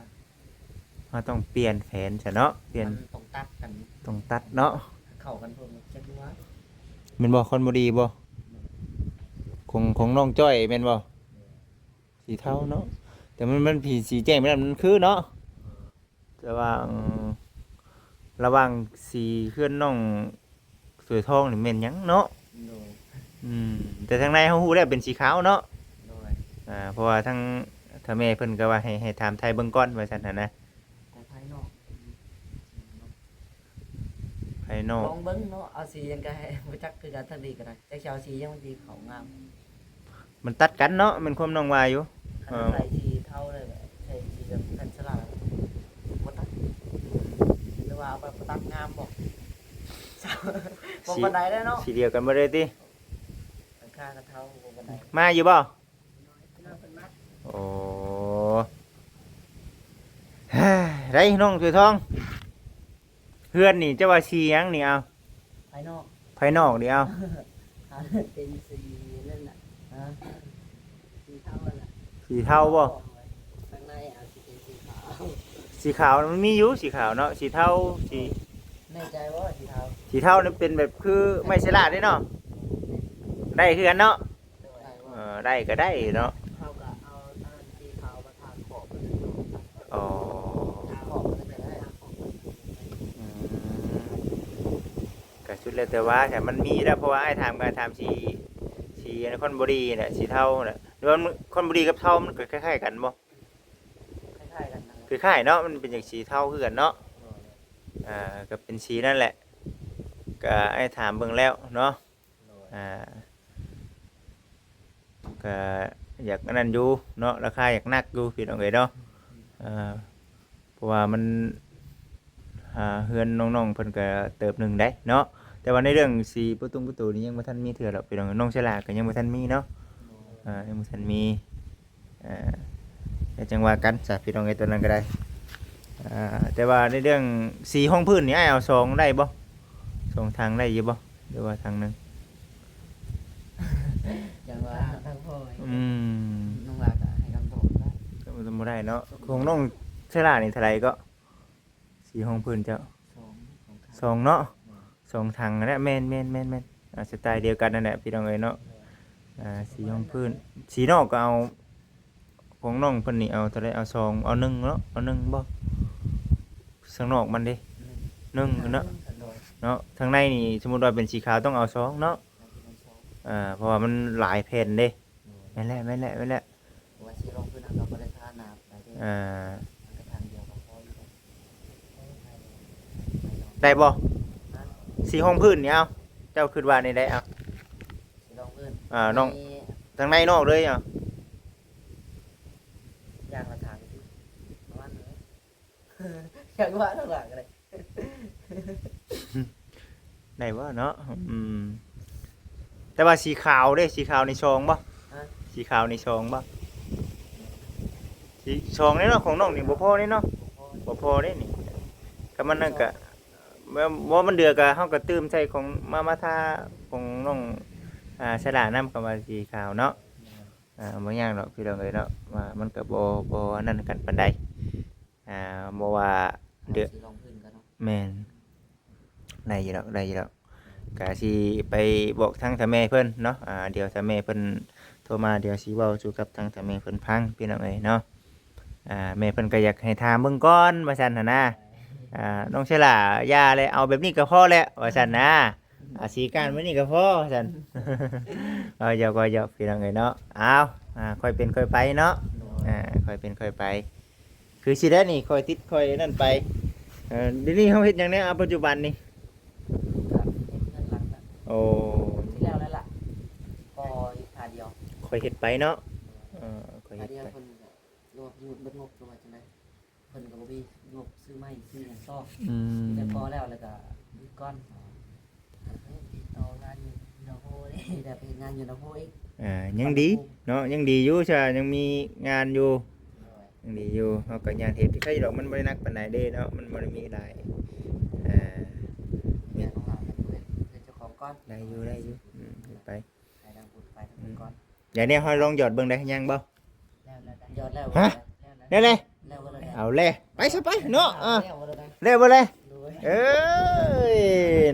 ເຮົາຕ້ອງປ່ຽນແຜນຊະເນາະ ປ່ຽນ ມັນຕ້ອງຕັດກັນ ຕ້ອງຕັດເນາະ. ເຂົ້າກັນໂພດ ຈັກວ່າ ແມ່ນບໍ່? ຄອນບໍດີບໍ່? ຂອງ ຂອງນ້ອງຈ້ອຍແມ່ນບໍ່? ສີເທົາເນາະ ແຕ່ມັນ ມັນສີ ສີແຈ້ງໄປນັ້ນ ມັນຄືເນາະ. ແຕ່ວ່າ ລະຫວ່າງສີເຮືອນນ້ອງສວຍທອງນີ້ແມ່ນຫຍັງເນາະ? ໂດຍ ອືມ ແຕ່ທາງໃນເຮົາຮູ້ແລ້ວເປັນສີຂາວເນາະ. ໂດຍ ອ່າ ເພາະວ່າທາງ ຖ້າແມ່ເພິ່ນກໍວ່າໃຫ້ ໃຫ້ຖາມໄຖ່ເບິ່ງກ່ອນວ່າຊັ້ນຫັ້ນນະ. ແຕ່ພາຍນອກ ພາຍນອກ ລອງເບິ່ງເນາະ ເອົາສີຫຍັງກໍໃຫ້ ບໍ່ຈັກຄືກັນ ທາງນີ້ກໍໄດ້ ຈັກຊິເອົາສີຫຍັງມັນຊິເຂົ້າງາມ. ມັນຕັດກັນເນາະ ແມ່ນຄວາມນ້ອງວ່າຢູ່. ຄັນ ເອີ ໃສ່ສີເທົາເລີຍ ໃສ່ສີແບບແພນເຊີລ່າ ບໍ່ຕັດ ຫຼືວ່າເອົາໄປບໍ່ຕັດງາມບໍ່? ບໍ່ປານໃດເດ້ເນາະ ສີດຽວກັນບໍ່ໄດ້ຕິ? ລາຄາກັນເທົາບໍ່ປານໃດ. ມາຢູ່ບໍ່? ໂອ້ ໄດ້ນ້ອງສວຍທອງ. ເຮືອນນີ້ເຈົ້າວ່າສີຫຍັງນີ້ ເອົາ? ພາຍນອກ ພາຍນອກນີ້ ເອົາ? ເປັນສີນັ້ນນະ ຮະ? ສີເທົາຫັ້ນລະ ສີເທົາບໍ່? ຂ້າງໃນອາດຊິເປັນສີຂາວ ສີຂາວມັນມີຢູ່ ສີຂາວເນາະ ສີເທົາ ສີ ແນ່ໃຈບໍ່? ສີເທົາ ສີເທົານີ້ເປັນແບບຄືໄມ້ເຊລາເດ້ເນາະ ໄດ້ຄືກັນເນາະ ໄດ້ບໍ່? ເອີ ໄດ້ກໍໄດ້ເນາະ ເຮົາກໍເອົາອັນສີຂາວມາທາຂອບມັນເນາະ ອໍ ທາຂອບມັນກໍໄດ້ ອືມ ກໍສຸດແລ້ວແຕ່ວ່າ ຖ້າມັນມີແລ້ວ ເພາະວ່າອ້າຍຖາມກໍຖາມສີ ສີອັນຄອນບູລີແຫຼະ ສີເທົາແຫຼະ ຫຼືວ່າຄອນບູລີກັບເທົາມັນກໍຄ້າຍໆກັນບໍ່? ຄ້າຍໆກັນນະ ຄ້າຍໆເນາະ ມັນເປັນຫຍັງສີເທົາຄືກັນເນາະ ໂດຍ ອ່າ ກໍເປັນສີນັ້ນແຫຼະ ກໍອ້າຍຖາມເບິ່ງແລ້ວເນາະ ໂດຍ ອ່າ ກໍຢາກອັນນັ້ນຢູ່ເນາະ ລາຄາຢາກໜັກຢູ່ພີ່ນ້ອງເອີຍເນາະ ອືມ ອ່າ ເພາະວ່າມັນ ອ່າ ເຮືອນນ້ອງໆເພິ່ນກໍເຕີບໜຶ່ງໄດ໋ເນາະ ແຕ່ວ່າໃນເລື່ອງສີປະຕຸປະຕູນີ້ຍັງບໍ່ທັນມີເທື່ອດອກພີ່ນ້ອງ ນ້ອງສະຫຼາກໍຍັງບໍ່ທັນມີເນາະ ໂດຍ ອ່າ ຍັງບໍ່ທັນມີ ອ່າ ແລ້ວຈັ່ງວ່າກັນຊະພີ່ນ້ອງເອີຍ ຕົວນັ້ນກໍໄດ້ ອ່າ ແຕ່ວ່າໃນເລື່ອງສີຮອງພື້ນນີ້ ອ້າຍເອົາສອງໄດ້ບໍ່? ສອງຖັງໄດ້ຢູ່ບໍ່? ຫຼືວ່າຖັງໜຶ່ງ? ຈັ່ງວ່າທາງພໍ່ ອືມ ນ້ອງວ່າກໍໃຫ້ຄຳຕອບໄດ້ ກໍບໍ່ໄດ້ເນາະ ຂອງນ້ອງເຊລານີ້ເທົ່າໃດເກາະ? ສີຮອງພື້ນເຈົ້າ ສອງ ສອງເນາະ ແມ່ນ ສອງຖັງຫັ້ນແຫຼະ ແມ່ນໆໆໆ ອ່າ ສະໄຕລ໌ດຽວກັນນັ້ນແຫຼະພີ່ນ້ອງເອີຍເນາະ ແມ່ນ ອ່າ ສີຮອງພື້ນ ສີນອກກໍເອົາ ຂອງນ້ອງເພິ່ນນີ້ເອົາເທົ່າໃດ? ເອົາສອງ ເອົາໜຶ່ງເນາະ ເອົາໜຶ່ງບໍ່? ທາງນອກມັນເດ້ ໜຶ່ງ ໜຶ່ງເນາະ ໂດຍ ເນາະ ທາງໃນນີ້ສົມມຸດວ່າເປັນສີຂາວຕ້ອງເອົາສອງເນາະ ຕ້ອງເອົາສອງ ອ່າ ເພາະວ່າມັນຫຼາຍແຜ່ນເດ້ ໂດຍ ແມ່ນແຫຼະ ແມ່ນແຫຼະ ແມ່ນແຫຼະ ເພາະວ່າສີຮອງພື້ນເຮົາກໍບໍ່ໄດ້ທາໜາປານໃດເດ້ ອ່າ ມັນກໍທາງດຽວກໍພໍຢູ່ ໄດ້ບໍ່? ຮະ? ສີຮອງພື້ນນີ້ ເອົາ ເຈົ້າຄິດວ່າແນວໃດ? ເອົາ ສີຮອງພື້ນ ອ່າ ນ້ອງ ໃນ ທາງໃນນອກເລີຍ ເອົາ ຢ່າງລະທາງ ປະມານນັ້ນແຫຼະ ຢ່າງວ່າທາງຫຼັງກໍໄດ້ ໄດ້ບໍ່ເນາະ? ອືມ ແຕ່ວ່າສີຂາວເດ້ ສີຂາວນີ້ສອງບໍ່? ຮະ? ສີຂາວນີ້ສອງບໍ່? ສີສອງເດ້ເນາະ ຂອງນ້ອງນີ້ບໍ່ພໍເດ້ເນາະ ບໍ່ພໍ ບໍ່ພໍເດ້ນີ້ ກໍມັນນັ້ນກະ ບໍ່ ມັນເດືອກະ ເຮົາກະຕື່ມໃສ່ຂອງ ມາ ມາທາຂອງນ້ອງ ອ່າ ສະຫຼານຳ ຄຳວ່າສີຂາວເນາະ ແມ່ນ ອ່າ ບໍ່ຍາກດອກພີ່ນ້ອງເອີຍເນາະ ວ່າມັນກະບໍ່ ບໍ່ອັນນັ້ນກັນປານໃດ ອ່າ ບໍ່ວ່າເດືອ ສີຮອງພື້ນກໍເນາະ ແມ່ນ ໄດ້ຢູ່ດອກ ໄດ້ຢູ່ດອກ ກະຊິໄປບອກທາງເຖົ້າແມ່ເພິ່ນເນາະ ອ່າ ດຽວເຖົ້າແມ່ເພິ່ນໂທມາ ດຽວຊິເວົ້າສູ່ກັບທາງເຖົ້າແມ່ເພິ່ນຟັງ ພີ່ນ້ອງເອີຍເນາະ ອ່າ ແມ່ເພິ່ນກໍຢາກໃຫ້ຖາມເບິ່ງກ່ອນວ່າຊັ້ນຫັ້ນນະ ອ່າ ນ້ອງເຊລາ ຢ່າແຫຼະ ເອົາແບບນີ້ກໍພໍແລ້ວວ່າຊັ້ນນະ ອ່າ ສີກ້ານແບບນີ້ກໍພໍວ່າຊັ້ນ ເວົ້າຫຍອກ ເວົ້າຫຍອກ ພີ່ນ້ອງເອີຍເນາະ ເອົາ ອ່າ ຄ່ອຍເປັນຄ່ອຍໄປເນາະ ໂດຍ ອ່າ ຄ່ອຍເປັນຄ່ອຍໄປ ຄືຊິໄດ້ນີ້ ຄ່ອຍຕິດຄ່ອຍນັ້ນໄປ ເອີ ດຽວນີ້ເຮົາເຮັດຫຍັງແດ່ ເອົາ ປັດຈຸບັນນີ້? ກໍເຮັດເຮືອນຫຼັງລະ ໂອ້ ທີ່ແລ້ວນັ້ນລະ ກໍອີກທ່າດຽວ ຄ່ອຍເຮັດໄປເນາະ ເອີ ຄ່ອຍເຮັດໄປ ເພິ່ນກໍລວບຍືດເບິດງົບ ຫຼືວ່າຈັ່ງໃດ ເພິ່ນກໍບໍ່ມີງົບຊື້ໄມ້ຊື້ຫຍັງຕໍ່ ອືມ ມີແຕ່ພໍແລ້ວ ແລ້ວກໍຢຸດກ່ອນ ຕິດຕໍ່ງານຢູ່ນະໂພເດ້ ແບບເຮັດງານຢູ່ນະໂພອີກ ອ່າ ຍັງດີເນາະ ຍັງດີຢູ່ຊະ ຍັງມີງານຢູ່ ໂດຍ ຍັງດີຢູ່ ເຮົາກໍຍ່າງເຮັດ ໃຄດອກ ມັນບໍ່ໄດ້ໜັກປານໃດເດ້ເນາະ ມັນບໍ່ໄດ້ມີຫຼາຍ ອ່າ ແມ່ນ ເຮັດເຮືອນເຈົ້າຂອງກ່ອນ ໄດ້ຢູ່ ໄດ້ຢູ່ ອືມ ເຮັດໄປ ໄປທາງພຸ້ນ ໄປທາງພຸ້ນກ່ອນ ອືມ ດຽວນີ້ເຮົາລອງຫຍອດເບິ່ງໄດ້ ຍັງບໍ່? ຫຍອດແລ້ວ ຫະ? ແລ້ວເລີຍ ແລ້ວເລີຍ ເອົາແລ້ວ ໄປຊະໄປເນາະ ອ່າ ແລ້ວເລີຍ ແລ້ວເລີຍ ໂດຍ ເອີຍ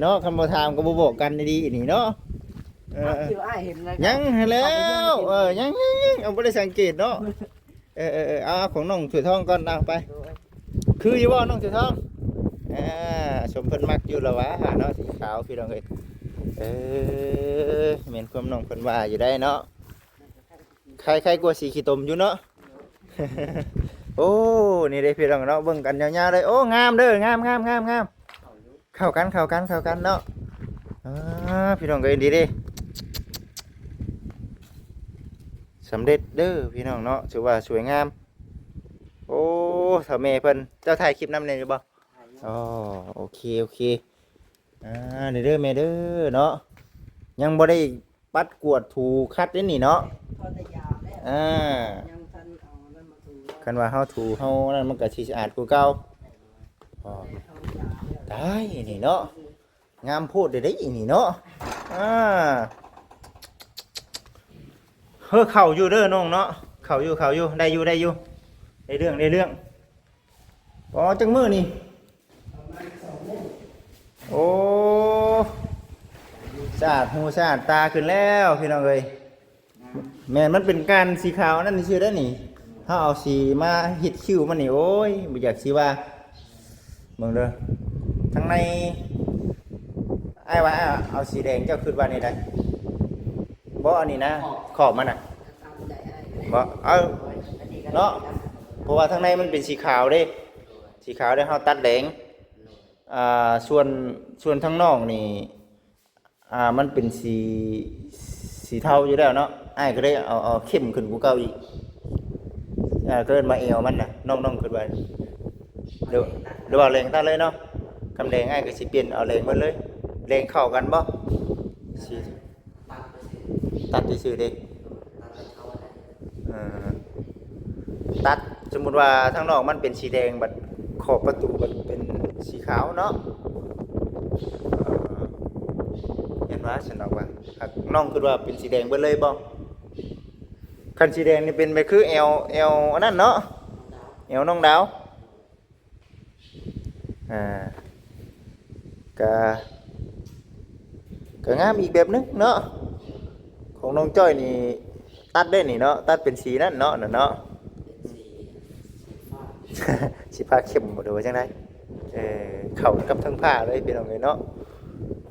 ເນາະ ຄັນບໍ່ຖາມກໍບໍ່ບອກກັນດີໆນີ້ເນາະ ເອີ ຍັງຫັ້ນແລ້ວ ເອີ ຍັງໆໆ ເອົາ ບໍ່ໄດ້ສັງເກດເນາະ ເອີໆໆ ເອົາ ຂອງນ້ອງຖ້ວຍທອງກ່ອນ ເອົາໄປ ໂດຍ ຄືຢູ່ບໍ່ນ້ອງຖ້ວຍທອງ? ອ່າ ສົມເພິ່ນມັກຢູ່ລະຫວາເນາະ ສີຂາວ ພີ່ນ້ອງເອີຍ ເອີ ແມ່ນຄວາມນ້ອງເພິ່ນວ່າຢູ່ໄດ໋ເນາະ ໄຄ ໄຄກວ່າສີຂີ້ຕົມຢູ່ເນາະ ໂອ້ ນີ້ເດ້ພີ່ນ້ອງເນາະ ເບິ່ງກັນຍາວໆເລີຍ ໂອ້ ງາມເດີ ງາມໆໆ ເຂົ້າກັນ ເຂົ້າກັນ ເຂົ້າກັນເນາະ ອ່າ ພີ່ນ້ອງເອີຍ ດີເດ້ ສຳເລັດເດີພີ່ນ້ອງເນາະ ຖືວ່າສວຍງາມ ໂອ້ ເຖົ້າແມ່ເພິ່ນ ເຈົ້າຖ່າຍຄລິບນຳແດ່ຢູ່ບໍ່? ອໍ ໂອເຄ ໂອເຄ ອ່າ ເດີ ເດີແມ່ເດີເນາະ ຍັງບໍ່ໄດ້ປັດກວາດຖູຂັດເດ້ນີ້ເນາະ ອ່າ ຄັນວ່າເຮົາຖູເຮົານັ້ນ ມັນກໍຊິສະອາດກວ່າເກົ່າ ອໍ ຕາຍ ນີ້ເນາະ ງາມໂພດເດ້ນີ້ເນາະ. ອ່າ ເຮີ້ ເຂົ້າຢູ່ເດີນ້ອງເນາະ ເຂົ້າຢູ່ ເຂົ້າຢູ່ ໄດ້ຢູ່ ໄດ້ຢູ່ ໄດ້ເລື່ອງ ໄດ້ເລື່ອງ. ອໍ ຈັກມື້ນີ້? ໂອ້ ສະອາດຫູສະອາດຕາຂຶ້ນແລ້ວພີ່ນ້ອງເອີຍ. ແມ່ນ ມັນເປັນກ້ານສີຂາວອັນນັ້ນຊື່ເດ້ນີ້ ເຮົາເອົາສີມາເຮັດຄິ້ວມັນນີ້ ໂອ້ຍ ບໍ່ຢາກຊິວ່າ. ເບິ່ງເດີ ທາງໃນ ອ້າຍວ່າເອົາສີແດງ ເຈົ້າຄິດວ່າແນວໃດ? ບໍ່ ອັນນີ້ນະ ຂອບມັນນະ ບໍ່ ເອົາເນາະ ເພາະວ່າທາງໃນມັນເປັນສີຂາວເດ້ ສີຂາວເດ້ ເຮົາຕັດແດງ. ອ່າ ສ່ວນ ສ່ວນທາງນອກນີ້ ອ່າ ມັນເປັນສີ ສີເທົາຢູ່ແລ້ວເນາະ ອ້າຍກໍເລີຍເອົາ ເອົາເຂັ້ມຂຶ້ນກວ່າເກົ່າອີກ. ອ່າ ກໍເອີ້ນວ່າແອວມັນນະ ນ້ອງໆ ຄິດວ່າ ຫຼື ຫຼືວ່າແດງຕັດເລີຍເນາະ? ຄັນແດງ ອ້າຍກໍຊິປ່ຽນເອົາແດງໝົດເລີຍ. ແດງເຂົ້າກັນບໍ່? ສີ ຕັດຊື່ໆເດ້. ເອີ ຕັດ ສົມມຸດວ່າທາງນອກມັນເປັນສີແດງ ບັດຂອບປະຕູມັນເປັນສີຂາວເນາະ. ເອີ ເຫັນວ່າຊັ້ນດອກວ່າ ນ້ອງຄິດວ່າເປັນສີແດງເບິດເລີຍບໍ່? ຄັນສີແດງນີ້ເປັນແບບຄືແອວ ແອວອັນນັ້ນເນາະ ແອວນ້ອງດາວ. ອ່າ ກະ ກະງາມອີກແບບໜຶ່ງເນາະ. ຂອງນ້ອງຈ້ອຍນີ້ຕັດໄດ້ນີ້ເນາະ ຕັດເປັນສີນັ້ນເນາະ ນັ້ນເນາະ ເປັນສີ ສີຟ້າ ສີຟ້າເຂັ້ມບໍ່ ຫຼືວ່າຈັ່ງໃດ? ເອີ ເຂົ້າກັບເທິງຜ້າເລີຍພີ່ນ້ອງເອີຍເນາະ.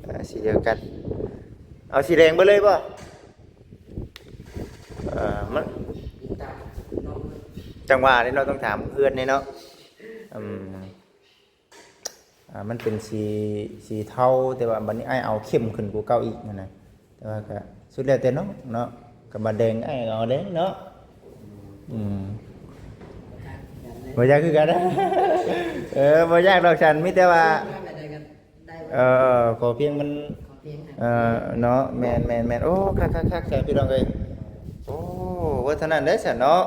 ອ່າ ສີດຽວກັນ ເອົາສີແດງເບິດເລີຍບໍ່? ເອີ ມັນ ຕາມເນາະ ຈັ່ງວ່າເດ້ເນາະ ຕ້ອງຖາມເພື່ອນເດ້ເນາະ. ອືມ ອ່າ ມັນເປັນສີ ສີເທົາ ແຕ່ວ່າບັດນີ້ອ້າຍເອົາເຂັ້ມຂຶ້ນກວ່າເກົ່າອີກຫັ້ນນະ. ແຕ່ວ່າກໍສຸດແລ້ວແຕ່ນ້ອງເນາະ ກໍບັດແດງອ້າຍກໍເອົາແດງເນາະ. ອືມ ບໍ່ຢາກຄືກັນ ເອີ ບໍ່ຢາກດອກສັນ ມີແຕ່ວ່າ ເອີ ຂໍພຽງມັນ ຂໍພຽງ ເອີ ເນາະ ແມ່ນໆໆ ໂອ້ ຄັກໆໆ ພີ່ນ້ອງເອີຍ. ໂອ້ ວ່າເທົ່ານັ້ນເດ້ຊັ້ນເນາະ.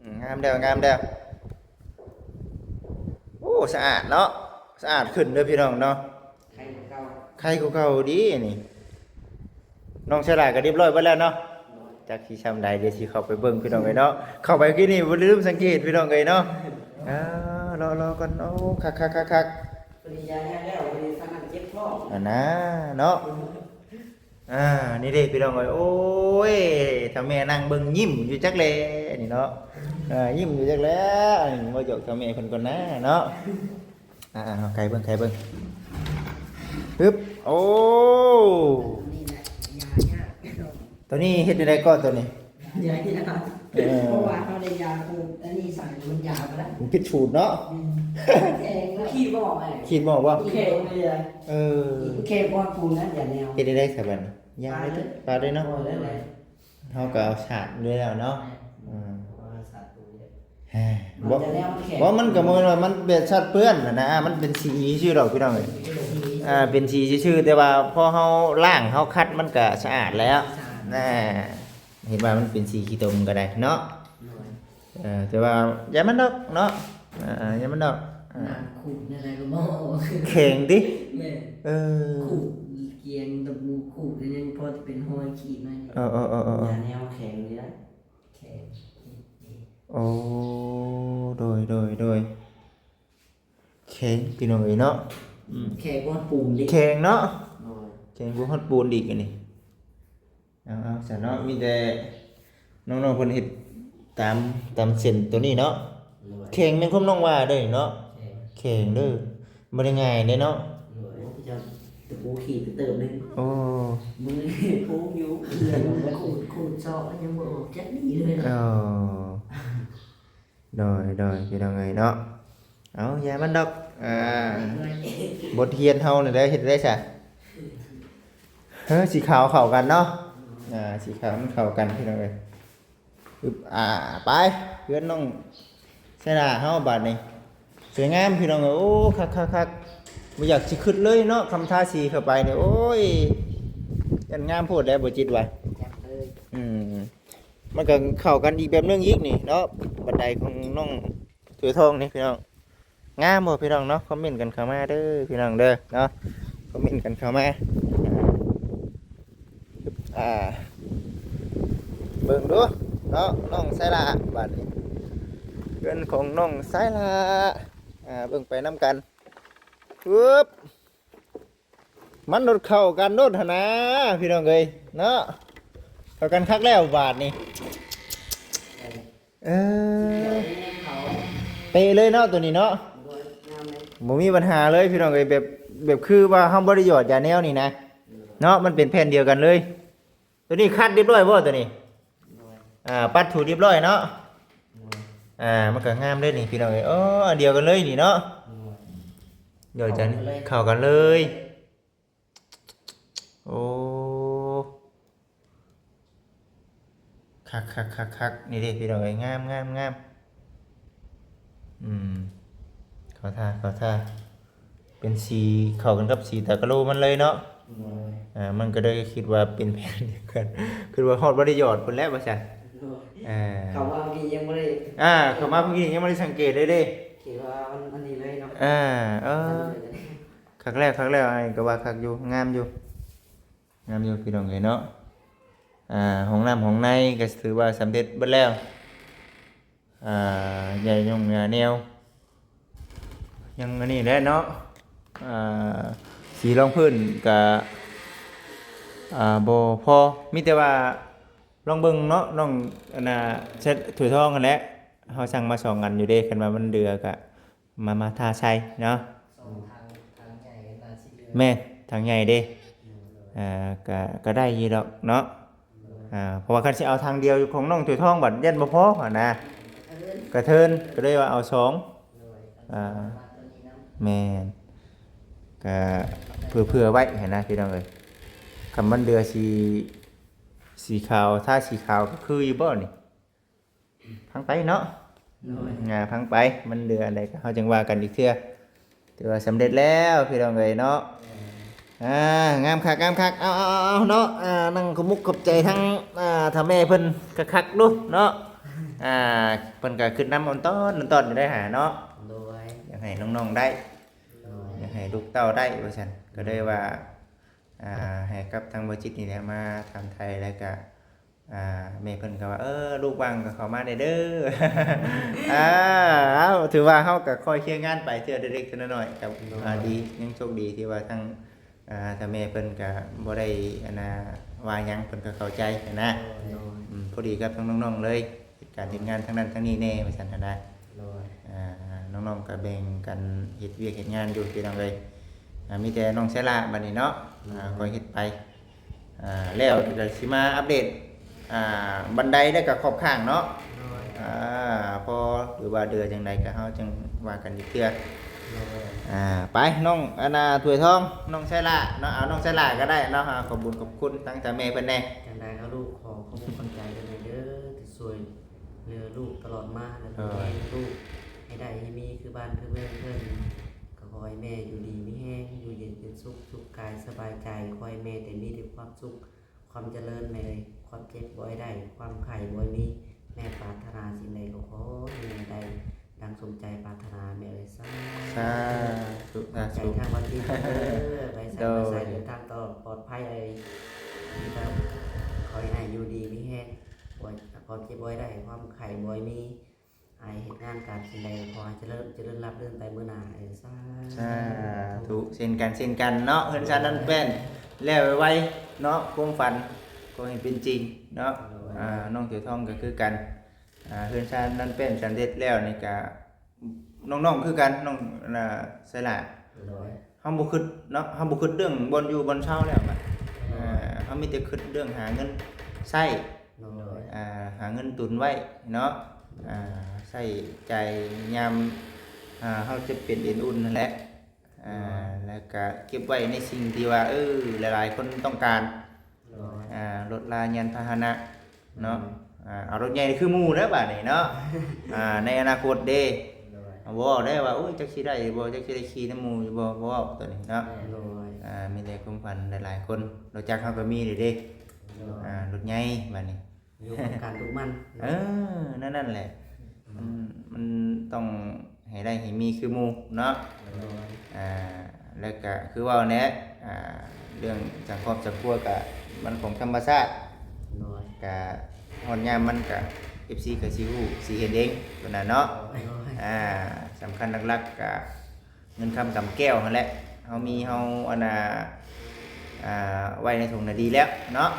ອືມ ງາມແລ້ວ ງາມແລ້ວ. ໂອ້ ສະອາດເນາະ ສະອາດຂຶ້ນເດີພີ່ນ້ອງເນາະ. ໄຄກວ່າເກົ່າ ໄຄກວ່າເກົ່າດີນີ້. ນ້ອງສາລາກໍຮຽບຮ້ອຍເບິດແລ້ວເນາະ. ຈັກຊິຊ່ຳໃດ ດຽວຊິເຂົ້າໄປເບິ່ງພີ່ນ້ອງເອີຍເນາະ. ເຂົ້າໄປກີ້ນີ້ບໍ່ລືມສັງເກດພີ່ນ້ອງເອີຍເນາະ. ອ່າ ລໍໆກ່ອນ. ໂອ້ ຄັກໆໆໆ ເພິ່ນຢາຍາແລ້ວ ເພິ່ນສາມາດເຈັບທ້ອງ ອັນນາເນາະ. ອ່າ ນີ້ເດ້ພີ່ນ້ອງເອີຍ ໂອ້ຍ ຖ້າແມ່ນັ່ງເບິ່ງຍິ້ມຢູ່ຈັກແລນີ້ເນາະ. ອ່າ ຍິ້ມຢູ່ຈັກແລ. ມາຢອກຖ້າແມ່ເພິ່ນກ່ອນນາເນາະ. ອ່າ ເຮົາໄກເບິ່ງ ໄກເບິ່ງ ປຶບ ໂອ້ ນີ້ແຫຼະ ຢາຍາກ ໂຕນີ້ເຮັດຈັ່ງໃດກໍ ໂຕນີ້ ຢາຍາກ ເອີ ເພາະວ່າເຮົາໄດ້ຢາປູກ ອັນນີ້ໃສ່ ມັນຢາວໄປແລ້ວ ມັນຜິດສູດເນາະ. ອືມ ແຂງ ຂີດບໍ່ອອກ ຂີດບໍ່ອອກບໍ່? ແຂງເລີຍ ເອີ ແຂງກ້ອນປູນນັ້ນ ຢ່າແນວ ເຮັດຈັ່ງໃດສະບັດນີ້? ຢາວເລີຍຕິ ປາດເລີຍເນາະ. ເຮົາກໍເອົາສາດເລີຍແລ້ວເນາະ. ອືມ ເອົາສາດປູເລີຍ ບໍ່ ມັນຈະແນວມັນແຂງ ບໍ່ ມັນກໍບໍ່ແມ່ນວ່າມັນແບບສັດເປື້ອນນະ ມັນເປັນສີຊື່ໆດອກພີ່ນ້ອງເອີຍ. ອ່າ ເປັນສີຊື່ໆ ແຕ່ວ່າພໍເຮົາລ້າງເຮົາຂັດມັນກໍສະອາດແລ້ວ ສະອາດ ນະ. ເຫັນວ່າມັນເປັນສີຂີ້ຕົມກໍໄດ້ເນາະ. ໂດຍ ເອີ ແຕ່ວ່າຢ່າມັນດອກເນາະ ເອີ ຢ່າມັນດອກ ເອີ ໜັງຂູດແນວໃດກໍບໍ່ອອກ ແຂງຕິ. ແມ່ນ ເອີ ຂູດກຽງຕະປູຂູດກໍຍັງພໍຈະເປັນຮອຍຂີດໜ້ອຍໜຶ່ງ. ເອີໆໆໆ ຢ່າແນວແຂງເລີຍ ແຂງ ໂອ້ ໂດຍໆໆ ແຂງພີ່ນ້ອງເອີຍເນາະ. ອືມ ແຂງບໍ່ຮອດປູນເດ້ ແຂງເນາະ. ໂດຍ ແຂງບໍ່ຮອດປູນອີກອັນນີ້. ເອົາໆ ຊັ້ນເນາະ ມີແຕ່ນ້ອງໆເພິ່ນເຮັດຕາມ ຕາມເສັ້ນໂຕນີ້ເນາະ. ໂດຍ ແຂງແມ່ນຄວາມນ້ອງວ່າເດ້ເນາະ. ແຂງ ແຂງເດີ ບໍ່ໄດ້ງ່າຍເດ້ເນາະ. ໂດຍ ໂອ້ ເຈົ້າຕະປູຂີດໄປເຕີບໜຶ່ງ. ໂອ້ ມືປູຢູ່ ຂູດ ຂູດຊອກຍັງບໍ່ອອກຈັກດີ້ເລີຍ. ໂອ້ ໂດຍ ໂດຍ ພີ່ນ້ອງເອີຍເນາະ. ເອົາ ຢ່າມັນດອກ ອ່າ ບົດຮຽນເຮົານີ້ແຫຼະ ເຮັດໄດ້ຊະ. ເອີ ສີຂາວເຂົ້າກັນເນາະ ອ່າ ສີຂາວມັນເຂົ້າກັນພີ່ນ້ອງເອີຍ. ອຶບ ອ່າ ໄປເຮືອນນ້ອງໄຊລາເຮົາບາດນີ້ ສວຍງາມພີ່ນ້ອງເອີຍ. ໂອ້ ຄັກໆໆ ບໍ່ຢາກຊິຄິດເລີຍເນາະ ຄຳທາສີເຂົ້າໄປນີ້ ໂອ້ຍ ຢ້ານງາມໂພດແຫຼະ ບໍ່ຈິດວ່າ. ອືມ ມັນກໍເຂົ້າກັນອີກແບບໜຶ່ງອີກນີ້ເນາະ ບັນໄດຂອງນ້ອງຖວຍທອງນີ້ພີ່ນ້ອງ. ງາມບໍ່ພີ່ນ້ອງເນາະ? ຄອມເມັນກັນເຂົ້າມາເດີພີ່ນ້ອງເດີເນາະ, ຄອມເມັນກັນເຂົ້າມາ. ອ່າ ເບິ່ງດູເນາະ ນ້ອງສາຍຫຼ້າ ບາດນີ້ ເຮືອນຂອງນ້ອງສາຍຫຼ້າ. ອ່າ ເບິ່ງໄປນຳກັນ. ປຶບ ມັນໂດດເຂົ້າກັນໂດດຫັ້ນນາ ພີ່ນ້ອງເອີຍເນາະ, ເຂົ້າກັນຄັກແລ້ວບາດນີ້. ເອີ ເປະເລີຍເນາະ ໂຕນີ້ເນາະ. ບໍ່ມີບັນຫາເລີຍພີ່ນ້ອງເອີຍ, ແບບ ແບບຄືວ່າເຮົາບໍ່ໄດ້ຫຍອດຢາແນວນີ້ນະເນາະ, ມັນເປັນແຜ່ນດຽວກັນເລີຍ. ໂຕນີ້ຂັດຮຽບຮ້ອຍບໍ່ໂຕນີ້? ອ່າ ປັດຖູຮຽບຮ້ອຍເນາະ. ອ່າ ມັນກໍງາມເດ້ນີ້ພີ່ນ້ອງເອີຍ. ໂອ້ ອັນດຽວກັນເລີຍນີ້ເນາະ. ດຽວຈະເຂົ້າກັນເລີຍ. ໂອ້ ຄັກໆໆໆ ນີ້ເດ້ພີ່ນ້ອງເອີຍ, ງາມໆໆ. ອືມ ເຂົ້າທ່າ ເຂົ້າທ່າ. ເປັນສີເຂົ້າກັນກັບສີຕາກະໂລມັນເລີຍເນາະ. ໂດຍ ອ່າ ມັນກໍເລີຍຄິດວ່າເປັນແຜ່ນດຽວກັນ, ຄິດວ່າຮອດບໍ່ໄດ້ຫຍອດພຸ້ນແຫຼະວ່າຊັ້ນ. ໂດຍ ອ່າ ເຂົ້າມາເມື່ອກີ້ຍັງບໍ່ໄດ້ ອ່າ ເຂົ້າມາເມື່ອກີ້ຍັງບໍ່ໄດ້ສັງເກດເລີຍເດ້. ຄິດວ່າມັນ ອັນນີ້ເລີຍເນາະ. ອ່າ ເອີ ຄັກແລ້ວ ຄັກແລ້ວ, ອ້າຍກໍວ່າຄັກຢູ່ ງາມຢູ່ ງາມຢູ່ພີ່ນ້ອງເອີຍເນາະ. ອ່າ ຫ້ອງນ້ຳຫ້ອງໃນກໍຖືວ່າສຳເລັດເບິດແລ້ວ. ອ່າ ຢາຍົງຢາແນວ ຍັງອັນນີ້ແຫຼະເນາະ. ອ່າ ສີຮອງພື້ນກະ ອ່າ ບໍ່ພໍ, ມີແຕ່ວ່າລອງເບິ່ງເນາະ ນ້ອງ ອັນນ່າ ເຊັດຖ້ວຍທອງຫັ້ນແຫຼະ. ເຮົາສັ່ງມາສອງອັນຢູ່ເດ້, ຄັນວ່າມັນເຫຼືອກະ ມາ ມາທາໃສ່ເນາະ. ສອງຖັງ ຖັງໃຫຍ່ໜ້າຊິເຫຼືອ. ແມ່ນ ຖັງໃຫຍ່ເດ້. ອ່າ ກະ ກະໄດ້ຢູ່ດອກເນາະ. ອ່າ ເພາະວ່າຄັນຊິເອົາຖັງດຽວຢູ່ຂອງນ້ອງຖ້ວຍທອງ ບັດຢ້ານບໍ່ພໍຫັ້ນນະ ກະເທີນ ກະເທີນ ກໍເລີຍວ່າເອົາສອງ. ອ່າ ແມ່ນ ກະເຜື່ອ ເຜື່ອໄວ້ຫັ້ນນະພີ່ນ້ອງເອີຍ. ຄັນມັນເຫຼືອສີ ສີຂາວ ທາສີຂາວກໍຄືຢູ່ບໍ່ນີ້? ຟັງໄປເນາະ. ໂດຍ ອ່າ ຟັງໄປ ມັນເຫຼືອອັນໃດກໍເຮົາຈັ່ງວ່າກັນອີກເທື່ອ. ຖືວ່າສຳເລັດແລ້ວພີ່ນ້ອງເອີຍເນາະ. ອ່າ ງາມຄັກ ງາມຄັກ. ເອົາ ເອົາ ເອົາ ເອົາເນາະ. ອ່າ ນັ່ງຂະມຸກຂອບໃຈທັງ ອ່າ ຖ້າແມ່ເພິ່ນຄັກໆດູເນາະ. ອ່າ ເພິ່ນກໍຄຶດນຳອອນຕອນ ອອນຕອນຢູ່ໄດ໋ຫາເນາະ. ໂດຍ ຢາກໃຫ້ນ້ອງໆໄດ້ ໂດຍ ຢາກໃຫ້ລູກເຕົ້າໄດ້ວ່າຊັ້ນ. ກໍເລີຍວ່າ ອ່າ ໃຫ້ກັບທາງບໍ່ຈິດນີ້ແຫຼະມາຖາມໄຖ່ ແລ້ວກະ ອ່າ ແມ່ເພິ່ນກໍວ່າ ເອີ ລູກວ່າງກໍເຂົ້າມາແດ່ເດີ. ອ່າ ເອົາ ຖືວ່າເຮົາກໍຄ່ອຍເຄຍງານໄປເທື່ອເລັກໆເທື່ອນ້ອຍໆ ກໍ ໂດຍ ອ່າ ດີ ຍັງໂຊກດີທີ່ວ່າທາງ ອ່າ ຖ້າແມ່ເພິ່ນກໍບໍ່ໄດ້ ອັນນ່າ ວ່າຫຍັງ ເພິ່ນກໍເຂົ້າໃຈຫັ້ນນະ. ໂດຍ ໂດຍ ອືມ ພໍດີກັບທາງນ້ອງໆເລີຍ ເຮັດການເຮັດງານທາງນັ້ນທາງນີ້ແດ່ວ່າຊັ້ນຫັ້ນນະ. ໂດຍ ອ່າ ນ້ອງໆກໍແບ່ງກັນເຮັດວຽກເຮັດງານຢູ່ພີ່ນ້ອງເອີຍ. ອ່າ ມີແຕ່ນ້ອງສາຍຫຼ້າບັດນີ້ເນາະ. ໂດຍ ອ່າ ຄ່ອຍເຮັດໄປ. ອ່າ ແລ້ວກໍຊິມາອັບເດດ ອ່າ ບັນໄດ ແລ້ວກໍຂອບຂ້າງເນາະ. ໂດຍ ອ່າ ພໍ ຫຼືວ່າເດືອຈັ່ງໃດກໍເຮົາຈັ່ງວ່າກັນອີກເທື່ອ. ໂດຍ ອ່າ ໄປ ນ້ອງ ອັນນ່າ ຖ້ວຍທອງ ນ້ອງສາຍຫຼ້າເນາະ. ເອົາ ນ້ອງສາຍຫຼ້າກໍໄດ້ເນາະ. ອ່າ ຂອບບຸນຂອບຄຸນທາງ ທາງແມ່ເພິ່ນແດ່. ຈັ່ງໃດກໍລູກຂໍຂອບອົກຂອບໃຈເດີ ທີ່ຊ່ວຍເຫຼືອລູກຕະຫຼອດມາ ແລະ ດູແລລູກໃຫ້ໄດ້ໃຫ້ມີຄືບ້ານຄືເມືອງເພິ່ນ. ກໍຂໍໃຫ້ແມ່ຢູ່ດີມີແຮງ ຢູ່ເຢັນເປັນສຸກ ສຸກກາຍສະບາຍໃຈ. ຂໍໃຫ້ແມ່ແຕ່ມີແຕ່ຄວາມສຸກ ຄວາມຈະເລີນແມ່ເອີຍ, ຄວາມເຈັບບໍ່ໃຫ້ໄດ້, ຄວາມໄຂ້ບໍ່ໃຫ້ມີ. ແມ່ປາດຖະໜາສິ່ງໃດກໍຂໍໃຫ້ແມ່ໄດ້ດັ່ງສົມໃຈປາດຖະໜາແມ່ເອີຍ. ສາ ສາທຸ ຂອບໃຈ ສາທຸ ທາງວັດທີ່ເດີ ໄປໃສມາໃສເດີນທາງຕະຫຼອດປອດໄພເອີຍ. ມີແຕ່ຂໍໃຫ້ຢູ່ດີມີແຮງ, ຄວາມເຈັບບໍ່ໃຫ້ໄດ້, ຄວາມໄຂ້ບໍ່ໃຫ້ມີ. ອ້າຍເຮັດງານການສິ່ງໃດຂໍໃຫ້ຈະເລີນ ຈະເລີນລາບລື່ນໄປມື້ໜ້າ. ເອີ ສາ ສາທຸ ເຊັ່ນກັນ ເຊັ່ນກັນເນາະ. ເຮືອນຊານນັ້ນແປ້ນແລ້ວໄວໆເນາະ, ຄວາມຝັນຂໍໃຫ້ເປັນຈິງເນາະ. ໂດຍ ອ່າ ນ້ອງເສືອທອງກໍຄືກັນ, ອ່າ ເຮືອນຊານນັ້ນແປ້ນສຳເລັດແລ້ວນີ້ກະ ນ້ອງໆຄືກັນ ນ້ອງ ອ່າ ສາຍຫຼ້າ. ໂດຍ ເຮົາບໍ່ຄິດເນາະ ເຮົາບໍ່ຄິດເລື່ອງບ່ອນຢູ່ບ່ອນເຊົາແລ້ວບັດ. ໂດຍ ອ່າ ເຮົາມີແຕ່ຄິດເລື່ອງຫາເງິນໃຊ້. ໂດຍ ອ່າ ຫາເງິນຕຸນໄວ້ເນາະ, ອ່າ ໃຊ້ຈ່າຍຍາມ ອ່າ ເຮົາເຈັບເປັນເອັນອຸ່ນຫັ້ນແຫຼະ. ອ່າ ໂດຍ ແລ້ວກະເກັບໄວ້ໃນສິ່ງທີ່ວ່າ ເອີ ຫຼາຍໆຄົນຕ້ອງການ. ໂດຍ ອ່າ ລົດລາຍານພາຫະນະເນາະ. ໂດຍ ອ່າ ເອົາລົດໃຫຍ່ຄືໝູ່ເດີບາດນີ້ເນາະ. ອ່າ ໃນອະນາຄົດເດ້. ໂດຍ ບໍ່ເວົ້າໄດ້ວ່າ ໂອ້ຍ ຈັກຊິໄດ້ບໍ່ ຈັກຊິໄດ້ຂີ່ນຳໝູ່ຢູ່ບໍ່ ບໍ່ເວົ້າໂຕນີ້ເນາະ. ໂດຍ ອ່າ ມີແຕ່ຄວາມຝັນຫຼາຍໆຄົນ, ລົດຈັກເຮົາກໍມີເດ້. ໂດຍ ອ່າ ລົດໃຫຍ່ບາດນີ້ ຢູ່ກັບການດຸໝັ່ນເນາະ. ເອີ ນັ້ນ ນັ້ນແຫຼະ. ອືມ ມັນ ມັນຕ້ອງ ໃຫ້ໄດ້ໃຫ້ມີຄືໝູ່ເນາະ. ໂດຍ ອ່າ ແລ້ວກະຄືເວົ້າແຫຼະ ອ່າ ເລື່ອງສັງຄອບສັງຄົວກະມັນຂອງທຳມະຊາດ ໂດຍ ກະຮອດຍາມມັນກະ ເອັຟຊີ ກະຊິຮູ້ຊິເຫັນເອງໂຕນັ້ນເນາະ. ໂດຍ ອ່າ ສຳຄັນຫຼັກໆກະ ເງິນຄຳກຳແກ້ວຫັ້ນແຫຼະ ເຮົາມີເຮົາອັນນ່າ ອ່າ ໄວ້ໃນຖົງນະດີແລ້ວເນາະ.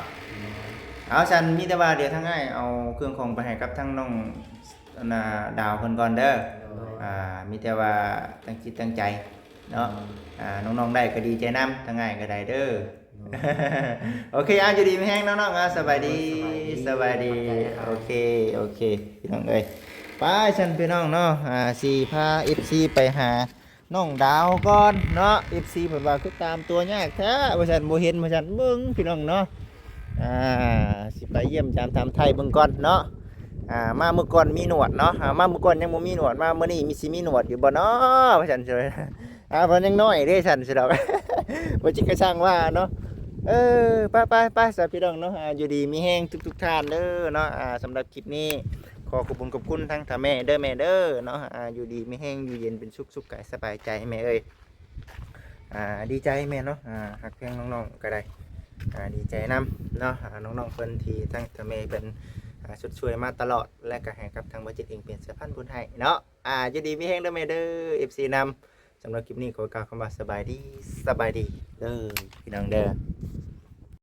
ເອົາ ຊັ້ນມີແຕ່ວ່າດຽວທາງອ້າຍເອົາເຄື່ອງຂອງໄປໃຫ້ກັບທາງນ້ອງອັນນ່າ ດາວເພິ່ນກ່ອນເດີ. ໂດຍ ອ່າ ມີແຕ່ວ່າຕັ້ງຈິດຕັ້ງໃຈເນາະ. ໂດຍ ອ່າ ນ້ອງໆໄດ້ກໍດີໃຈນຳ ທາງອ້າຍກໍໄດ້ເດີ. ໂດຍ ໂອເຄ ອ່າ ຢູ່ດີມີແຮງເນາະນ້ອງ. ອ່າ ສະບາຍດີ ໂດຍ ສະບາຍດີ ສະບາຍດີ ຂອບໃຈຫຼາຍໆ. ໂອເຄ ໂອເຄ ພີ່ນ້ອງເອີຍ ໄປຊັ້ນພີ່ນ້ອງເນາະ. ອ່າ ຊິພາ ເອັຟຊີ ໄປຫາ ນ້ອງດາວກ່ອນເນາະ. ເອັຟຊີ ເພິ່ນວ່າຄືຕາມຕົວຍາກແທ້ວ່າຊັ້ນ ບໍ່ເຫັນວ່າຊັ້ນ. ເບິ່ງພີ່ນ້ອງເນາະ ອ່າ ຊິໄປຢ້ຽມຢາມຖາມໄຖ່ເບິ່ງກ່ອນເນາະ. ອ່າ ມາມື້ກ່ອນມີໜວດເນາະ ອ່າ ມາມື້ກ່ອນຍັງບໍ່ມີໜວດ ມາມື້ນີ້ມີ ຊິມີໜວດຢູ່ບໍ່ເນາະວ່າຊັ້ນ. ອ່າ ເພິ່ນຍັງນ້ອຍເດ້ຊັ້ນຊິດອກ ບໍ່ຈິກກະຊ່າງວ່າເນາະ. ເອີ ໄປໆໆ ຊະພີ່ນ້ອງເນາະ. ອ່າ ຢູ່ດີມີແຮງທຸກໆທ່ານເດີເນາະ. ອ່າ ສຳລັບຄລິບນີ້ ຂໍຂອບຄຸນຂອບຄຸນທາງຖ້າແມ່ເດີແມ່ເດີເນາະ. ອ່າ ຢູ່ດີມີແຮງ ຢູ່ເຢັນເປັນສຸກ ສຸກກາຍສະບາຍໃຈແມ່ເອີຍ. ອ່າ ດີໃຈແມ່ເນາະ ອ່າ ຮັກແພງນ້ອງໆກໍໄດ້ ອ່າ ດີໃຈນຳເນາະ. ອ່າ ນ້ອງໆເພິ່ນທີ່ທາງຖ້າແມ່ເພິ່ນ ອ່າ ຊົດຊ່ວຍມາຕະຫຼອດ ແລະກໍໃຫ້ກັບທາງບໍ່ຈິດເອງເປັນສະພານບຸນໃຫ້ເນາະ. ອ່າ ຢູ່ດີມີແຮງເດີແມ່ເດີ ເອັຟຊີ ນຳ. ສຳລັບຄລິບນີ້ຂໍກ່າວຄຳວ່າສະບາຍດີ ສະບາຍດີເດີພີ່ນ້ອງເດີ.